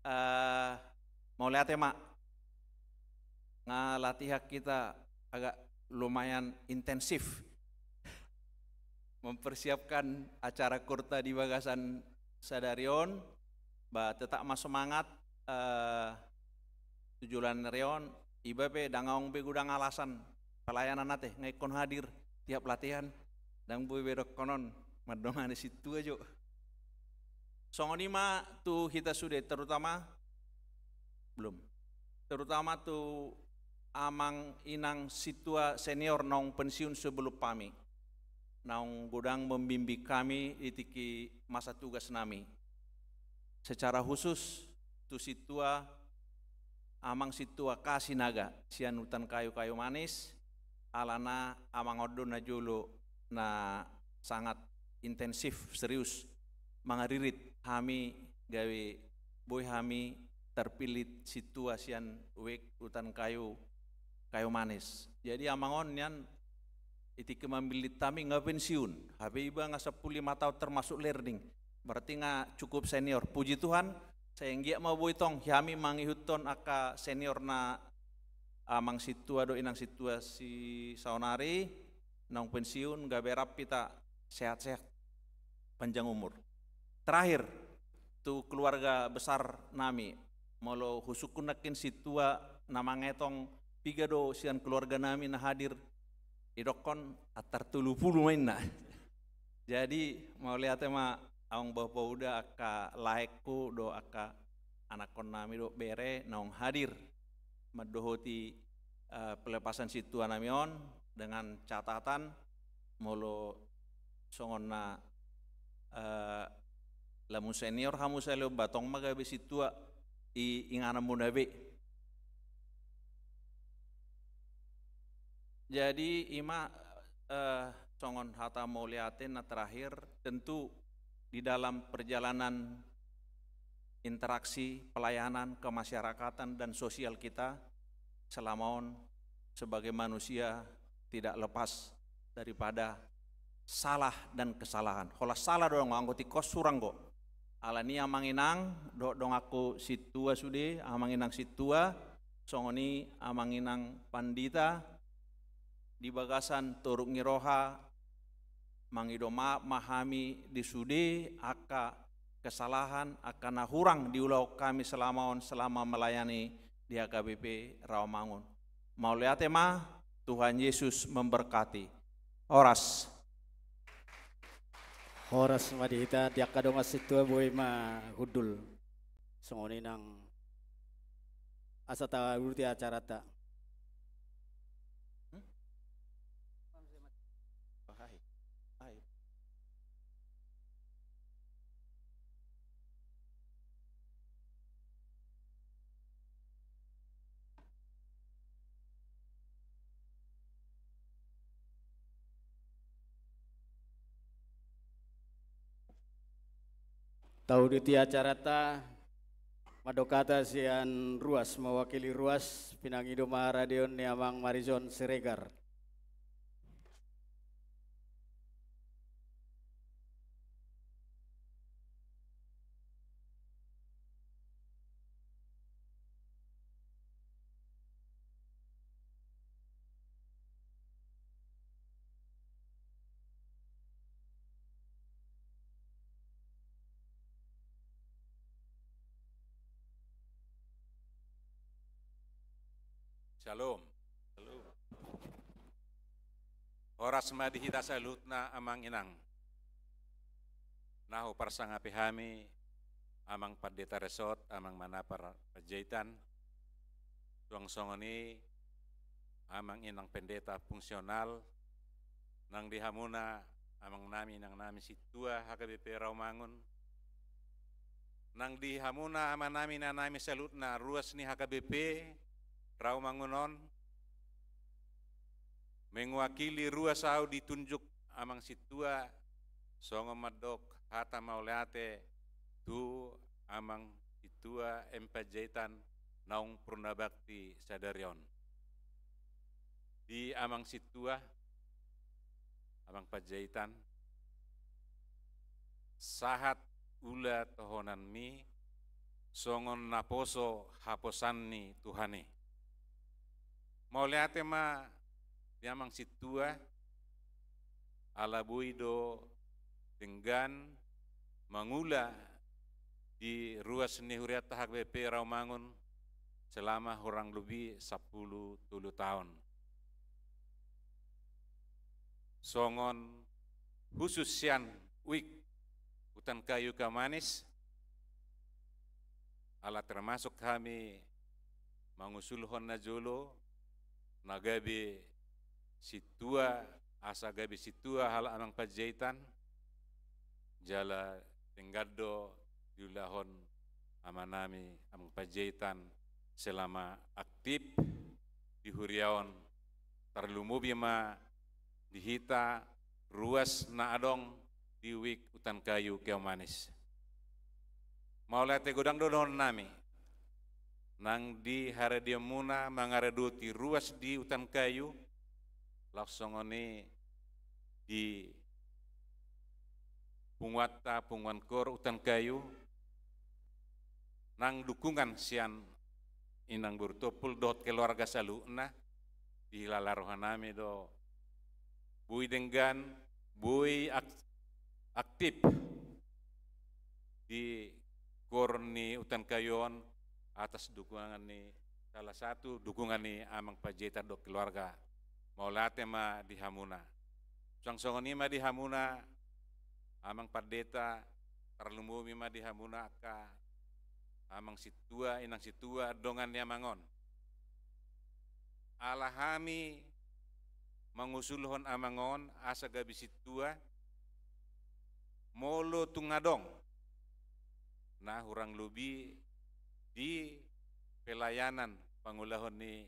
Eh, mauliate ma, nga latihan hita agak lumayan intensif mempersiapkan acara koorta di bagasan sadari on. Ba, tetap ma semangat, eh, tu joloan ni ari on, iba pe ndang adong be godang alasan pelayanan ate, nga ingkon hadir tiap latihan, ndang boi be dohonon mandongani sintua jo. Songon i ma tu hita sude, terutama, belum. Terutama tu amang inang sintua senior naung pensiun sebelum hami, naung godang membimbing hami di tingki masa tugas nami. Secara khusus tu sintua, amang sintua Kasinaga sian Hutan Kayu, Kayu Manis, alana amang on do na jolo na sangat intensif, serius, mangaririt hami gabe boi hami terpilih sintua sian wijk Hutan Kayu, Kayu Manis. Jadi amang on nian di tingki mamillit hami nga pensiun, hape iba nga sampulu lima taon termasuk learning. Berarti nga cukup senior. Puji Tuhan, sai anggiat ma boi tong hami mangihuthon angka senior na amang sintua dohot inang sintua sisaonari naung pensiun, gabe rap hita sehat-sehat, panjang umur. Terakhir, tu keluarga besar nami, molo husungkun nangkin sintua na mangetong piga do sian keluarga nami na hadir, didokkon antar tolu pulu ma inna. Jadi mauliate ma amang boru, uda, angka laengku do angka anakkon nami do bere naung hadir mandohoti, eh, pelepasan sintua nami on, dengan catatan molo songon na, eh, lamu senior hamu saleon ba tong ma gabe sintua i ingananmuna be. Jadi ima, eh, songon hata mauliate na terakhir, tentu di dalam perjalanan interaksi, pelayanan, kemasyarakatan, dan sosial kita selama on sebagai manusia tidak lepas daripada salah dan kesalahan. Holan salah do anggo tingkos, hurang do. Alani amang inang, dohot donganku sintua sude, amang inang sintua, songon i amang inang pandita, di bagasan toruk ni roha, mangido maaf ma hami di sude angka kesalahan, angka na hurang diulahon hami selama on, selama melayani di H K B P Rawamangun. Mauliate ma, Tuhan Yesus memberkati. Horas. Horas ma di hita, di angka dongan sintua boi ma hundul. Songon i nang asa taurti acaranta. Hmm? Oh, hai. Hai. Taudut i acaranta, mandok hata sian ruas, mewakili ruas, pinangido ma radeon ni amang Marizon Siregar. Shalom. Horas ma di hita saluhutna amang inang. Na huparsangapi hami amang pandita resort, amang manapar Panjaitan. Suang songon i amang inang pendeta fungsional, nang di hamuna amang nami inang nami sintua H K B P Rawamangun, nang di hamuna ama nami ina nami saluhutna ruas ni H K B P Rawamangun on, mewakili ruas ahu ditunjuk amang sintua songon mandok hata mauliate tu amang sintua M Panjaitan naung purna bakti sadari on. Di amang sintua, amang Panjaitan, sahat ula tohonanmi songon naposo haposan ni Tuhan i. Mauliate ma di amang sintua, ala boi do denggan mangula di ruas ni hurianta H K B P Rawamangun selama hurang lobi sampulu tolu taon. Songon husus sian Wijk Hutan Kayu Keamanis, ala termasuk hami mangusulhon na jolo, na gabe sintua, asa gabe sintua halak amang Panjaitan, jala denggan do diulahon ama nami amang Panjaitan selama aktif di huria on, tarlumobi ma di hita ruas na adong di Wijk Hutan Kayu Keamanis. Mauliate godang do dohonon nami, nang di haradeonmuna mangaradoti ruas di hutan kayu, laos songon i di punguanta, punguan KOR Hutan Kayu, nang dukungan sian inang boru Tompul dohot keluarga saluhutna, dihilala roha nami do boi denggan, boi ak-, aktif di KOR ni Hutan Kayu on, atas dukungan ni, salah satu dukungan ni Amang Panjaitan dohot keluarga. Mauliate ma di hamuna. Suang songon i ma di hamuna Amang Pandita, tarlumobi ma di hamuna angka Amang Sintua, Inang Sintua, dongan ni Amang on. Ala hami mangusulhon Amang on asa gabe sintua, molo tung adong na hurang lobi di pelayanan pangulahon ni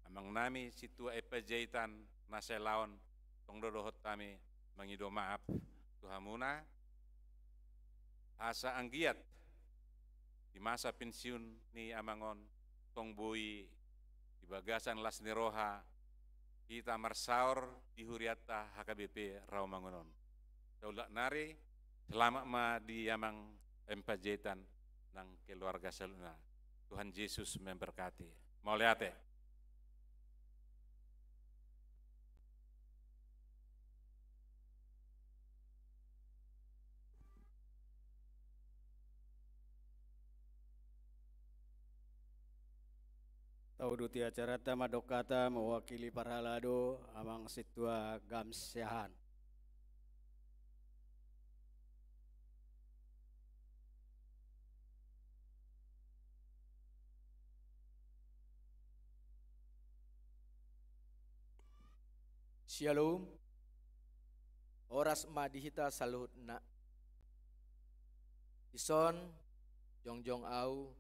Amang nami Sintua M. Panjaitan na sai laon, tong do dohot hami mangido maaf tu hamuna, asa anggiat di masa pensiun ni Amang on, tong boi di bagasan las ni roha hita marsaor di hurianta H K B P Rawamangun on. Saulak nari, selamat ma di Amang M. Panjaitan nang keluarga saluhutna. Tuhan Yesus memberkati. Mauliate. Tauduti acaranta mandok hata mewakili parhalado Amang Sintua Gams Siahaan. Syalom. Horas ma di hita saluhutna. Dison jongjong ahu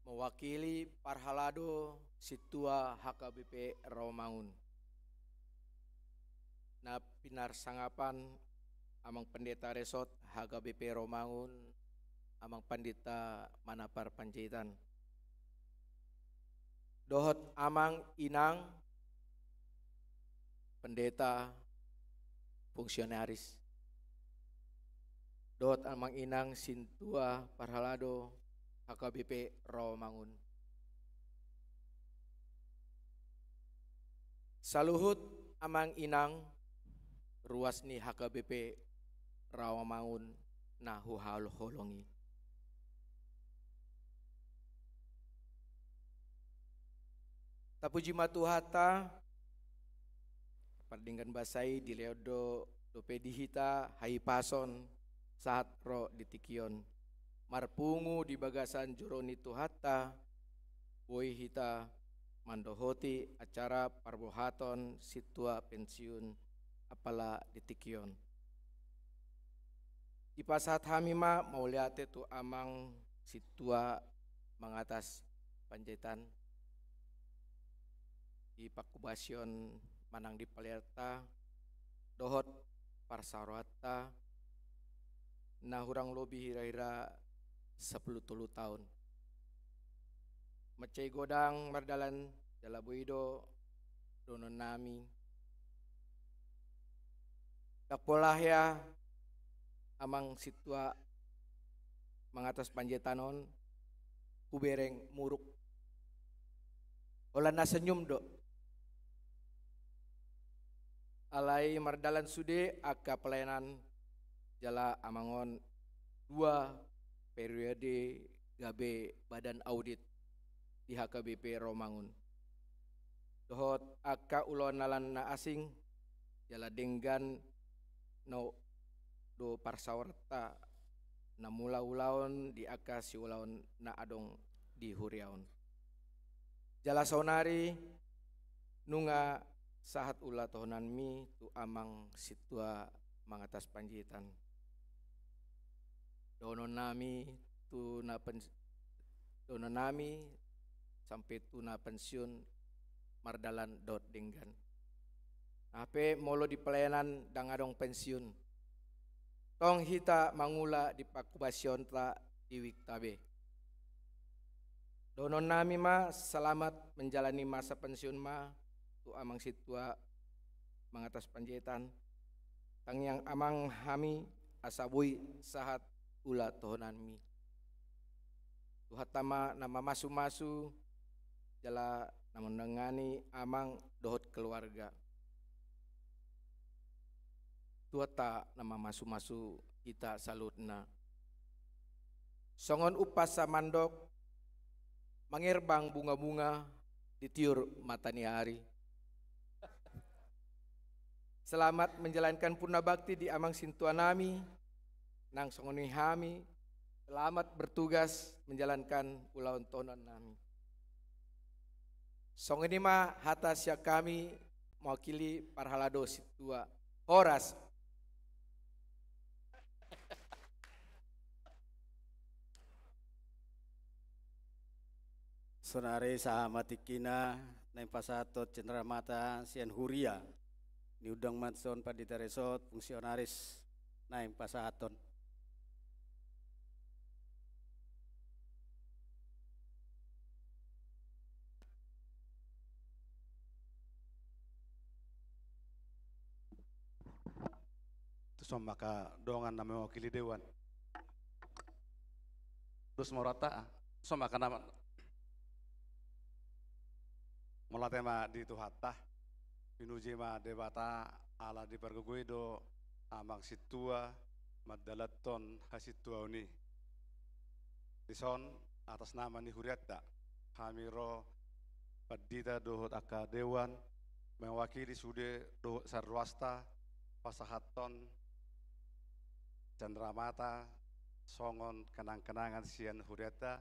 mewakili parhalado Sintua H K B P Rawamangun na pinarsangapan Amang Pendeta Resort H K B P Rawamangun, Amang Pandita Manapar Panjaitan, dohot Amang Inang Pendeta fungsionaris, dohot Amang Inang Sintua parhalado H K B P Rawamangun. Saluhut Amang Inang ruas ni H K B P Rawamangun na huhaholongi. Tapuji ma Tuhanta, pardenggan basa i dilehon do dope di hita hahipason sahat ro di tingki on. Marpungu di bagasan joro ni Tuhanta, boi hita mandohoti acara parbohaton sintua pensiun apala di tingki on. Dipasahat hami ma mauliate tu Amang Sintua Mangatas Panjaitan di pangkobasion manang di pelayananta dohot parsaoranta na hurang lobi hira-hira sampulu tolu taon. Mansai godang mardalan jala boi do dohonon nami. Ndang pola hea Amang Sintua Mangatas Panjaitan on hubereng muruk. Holan na senyum do. Alai mardalan sude angka pelayanan jala Amang on dua periode gabe badan audit di H K B P Rawamangun. Dohot angka ulaon na asing jala denggan na do parsaoranta na mula ulaon di angka siulaon na adong di huria on. Jala saonari nunga sahat ulaonmi tu Amang Sintua Mangatas Panjaitan. Dohonon nami tu na pen-, dohonon nami sampe tu na pensiun mardalan dohot denggan. Hape molo di pelayanan ndang adong pensiun. Tong hita mangula di pangkobasionta di wikta be. Dohonon nami ma selamat menjalani masa pensiun ma tu Amang Sintua Mangatas Panjaitan. Tangiang Amang hami asa boi sahat ulaonmi. Tuhanta ma na mamasu-masu jala na mandongani Amang dohot keluarga. Tuhanta na mamasu-masu hita saluhutna. Songon umpasa mandok, mangerbang bunga-bunga di tiur mata ni ari. Selamat menjalankan purna bakti di amang sintua nami, nang songon i hami, selamat bertugas menjalankan ulaon tohonan nami. Songon i ma hata sian hami mewakili parhalado sintua. Horas. Saonari sahat ma tingkina naeng pasahathon cenderamata sian huria. Diundang ma tuson pandita resort, fungsionaris naeng pasahathon. Tuson ma angka dongan na mewakili dewan. Dos ma rohanta, ah. Tuson ma angka nama. Mauliate ma di Tuhanta. Pinuji ma Debata ala dipargogoi do amang sintua mandalanhon hasintuaon i. Dison atas nama ni hurianta hami ro pandita dohot angka dewan mewakili sude dohot saruasta pasahathon cenderamata songon kenang-kenangan sian hurianta.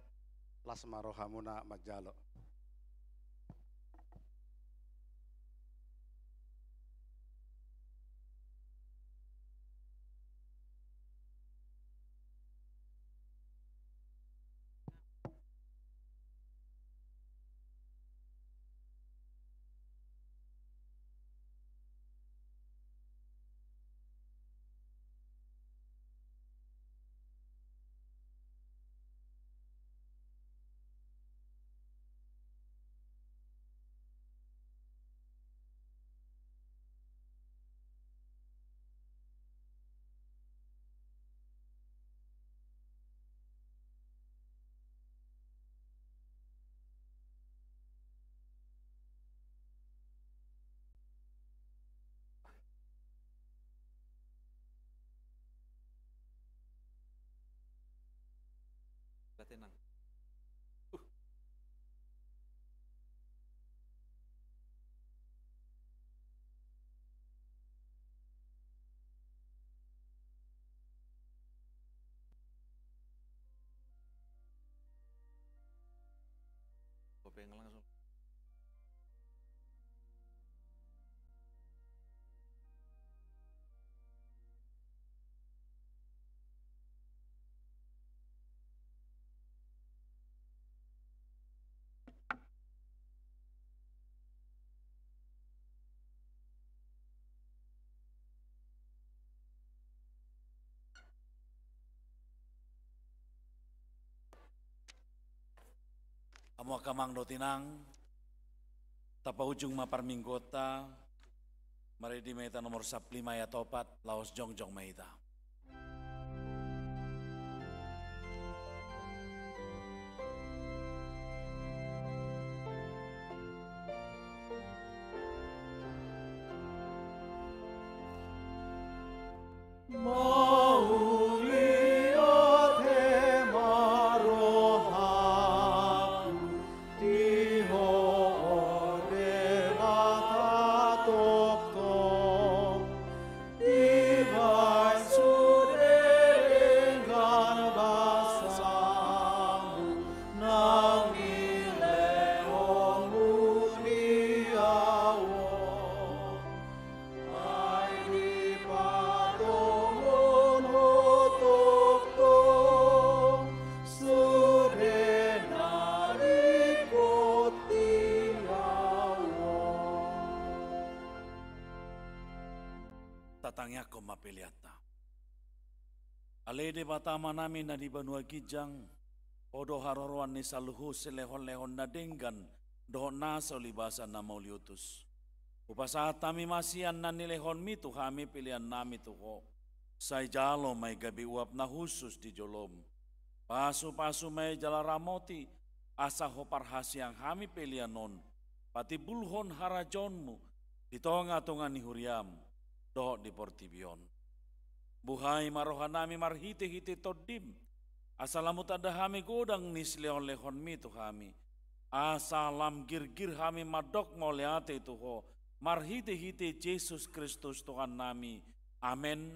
Las ma rohamuna manjalo. Tenang. Kopeng langsung. Hamu angka amang dohot inang, tapaujung ma parmingguonta, maridi ma hita nomor sampulu lima ayat opat, laos jongjong ma hita. Mauliate ma rohangku di Ho, o Debata tongtong, dibahen sude denggan basamu nang nilehonmu di ahu on. Ai dipatongon Ho tongtong sude na ringkot di ahu on. Tatangiangkon ma peleanta. Ale Debata Amanami na di banua ginjang, Ho do haroroan ni saluhut silehonlehon na denggan dohot nasa ulibasan na mauliutus. Hupasahat hami ma sian na nilehonmi tu hami peleannami tu Ho. Sai jalo ma i gabe uap na hushus di jolom. Pasupasu ma i jala ramoti, asa Ho parhaseang hami pelean on patimbulhon harajaonmu di tongatonga ni huriam dohot di portibi on. Buhai ma rohanami marhitehite Tondim, asa lam hutanda hami godang ni silehonlehonmi tu hami, asa lam girgir hami mandok mauliate tu Ho, marhitehite Jesus Kristus Tuhannami. Amen.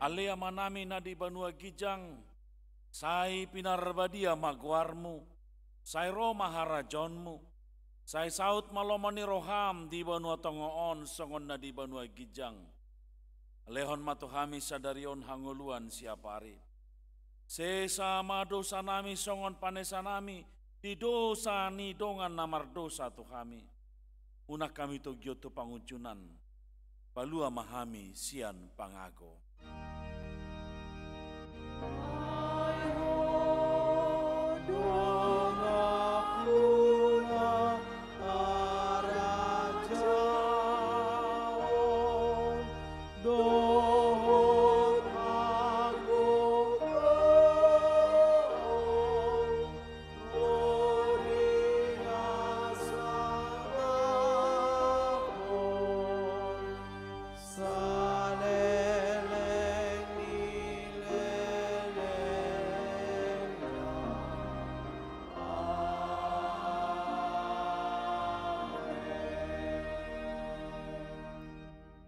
Ale Amanami na di banua ginjang, sai pinarbadia ma goarMu, sai ro ma harajaonMu, sai saut ma lomo ni rohaM di banua tonga on songon na di banua ginjang. Lehon ma tu hami sadari on hangoluan siapari. Sesa ma dosanami songon panesanami di dosa ni dongan na mardosa tu hami. Unang hami togihon tu pangunjunan, palua ma hami sian pangago.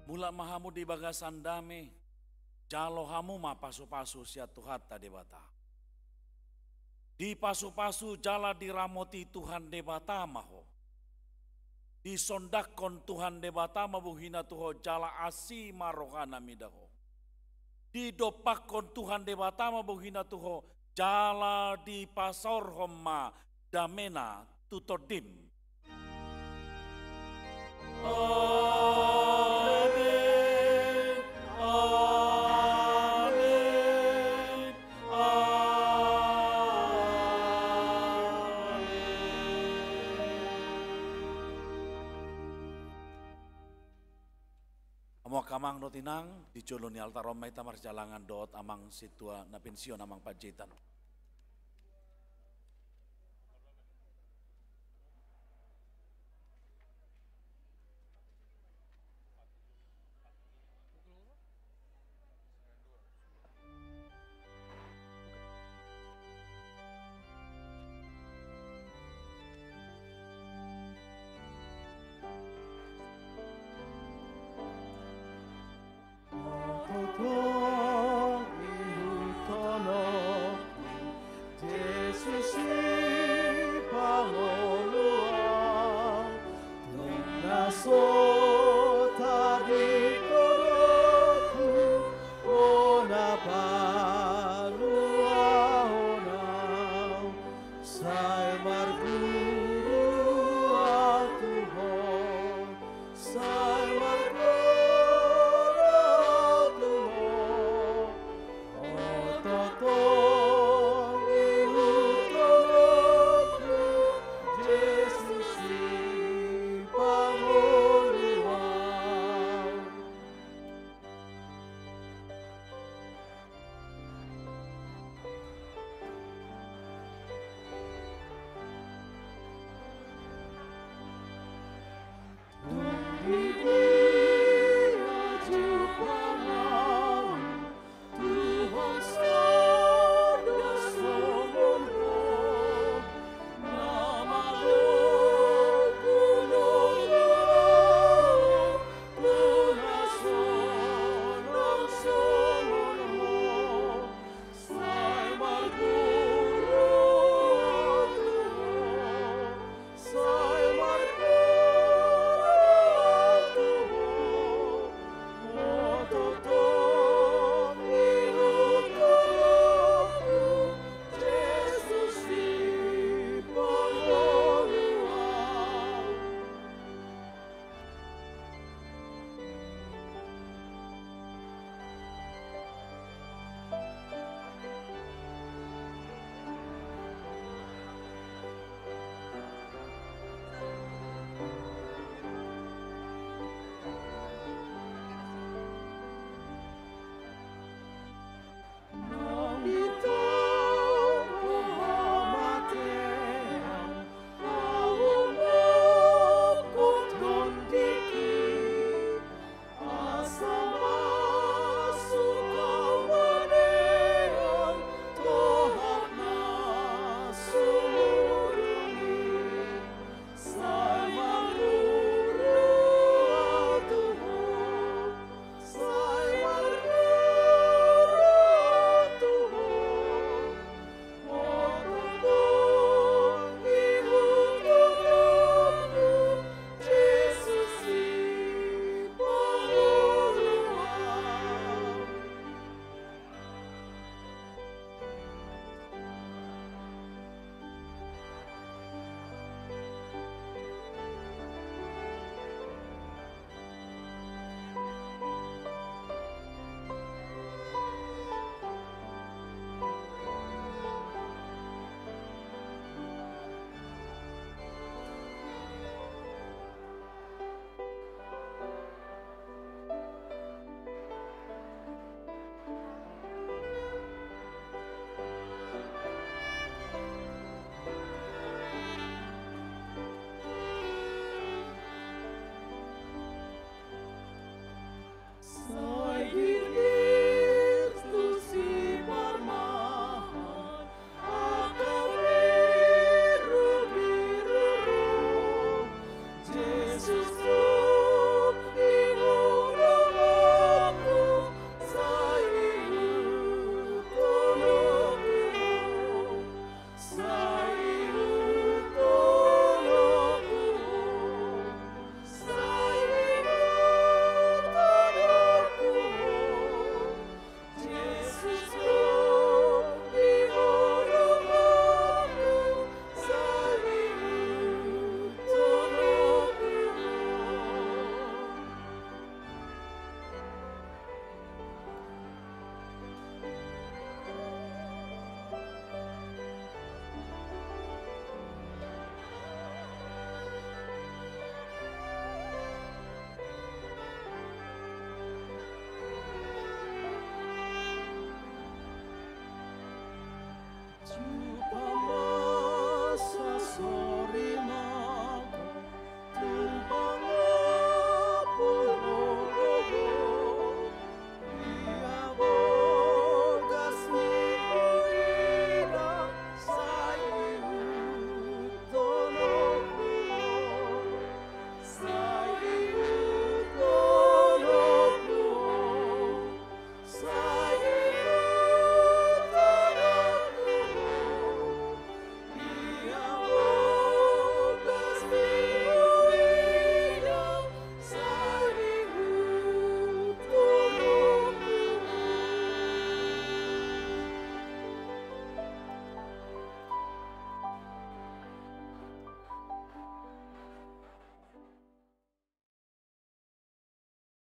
Mulak ma hamu di bagasan dame, jalo hamu ma pasupasu sian Tuhanta Debata. Dipasupasu jala diramoti Tuhan Debata ma ho. Disondangkon Tuhan Debata ma bohina tu ho jala asi ma rohana mida ho. Didompakkon Tuhan Debata ma bohina tu ho jala dipasaorhon ma damena tu tondim. Amen. Amen. Amen. Hamu angka amang dohot inang, di jolo ni altar on ma hita marsihalangan dohot amang sintua na pensiun, amang Panjaitan.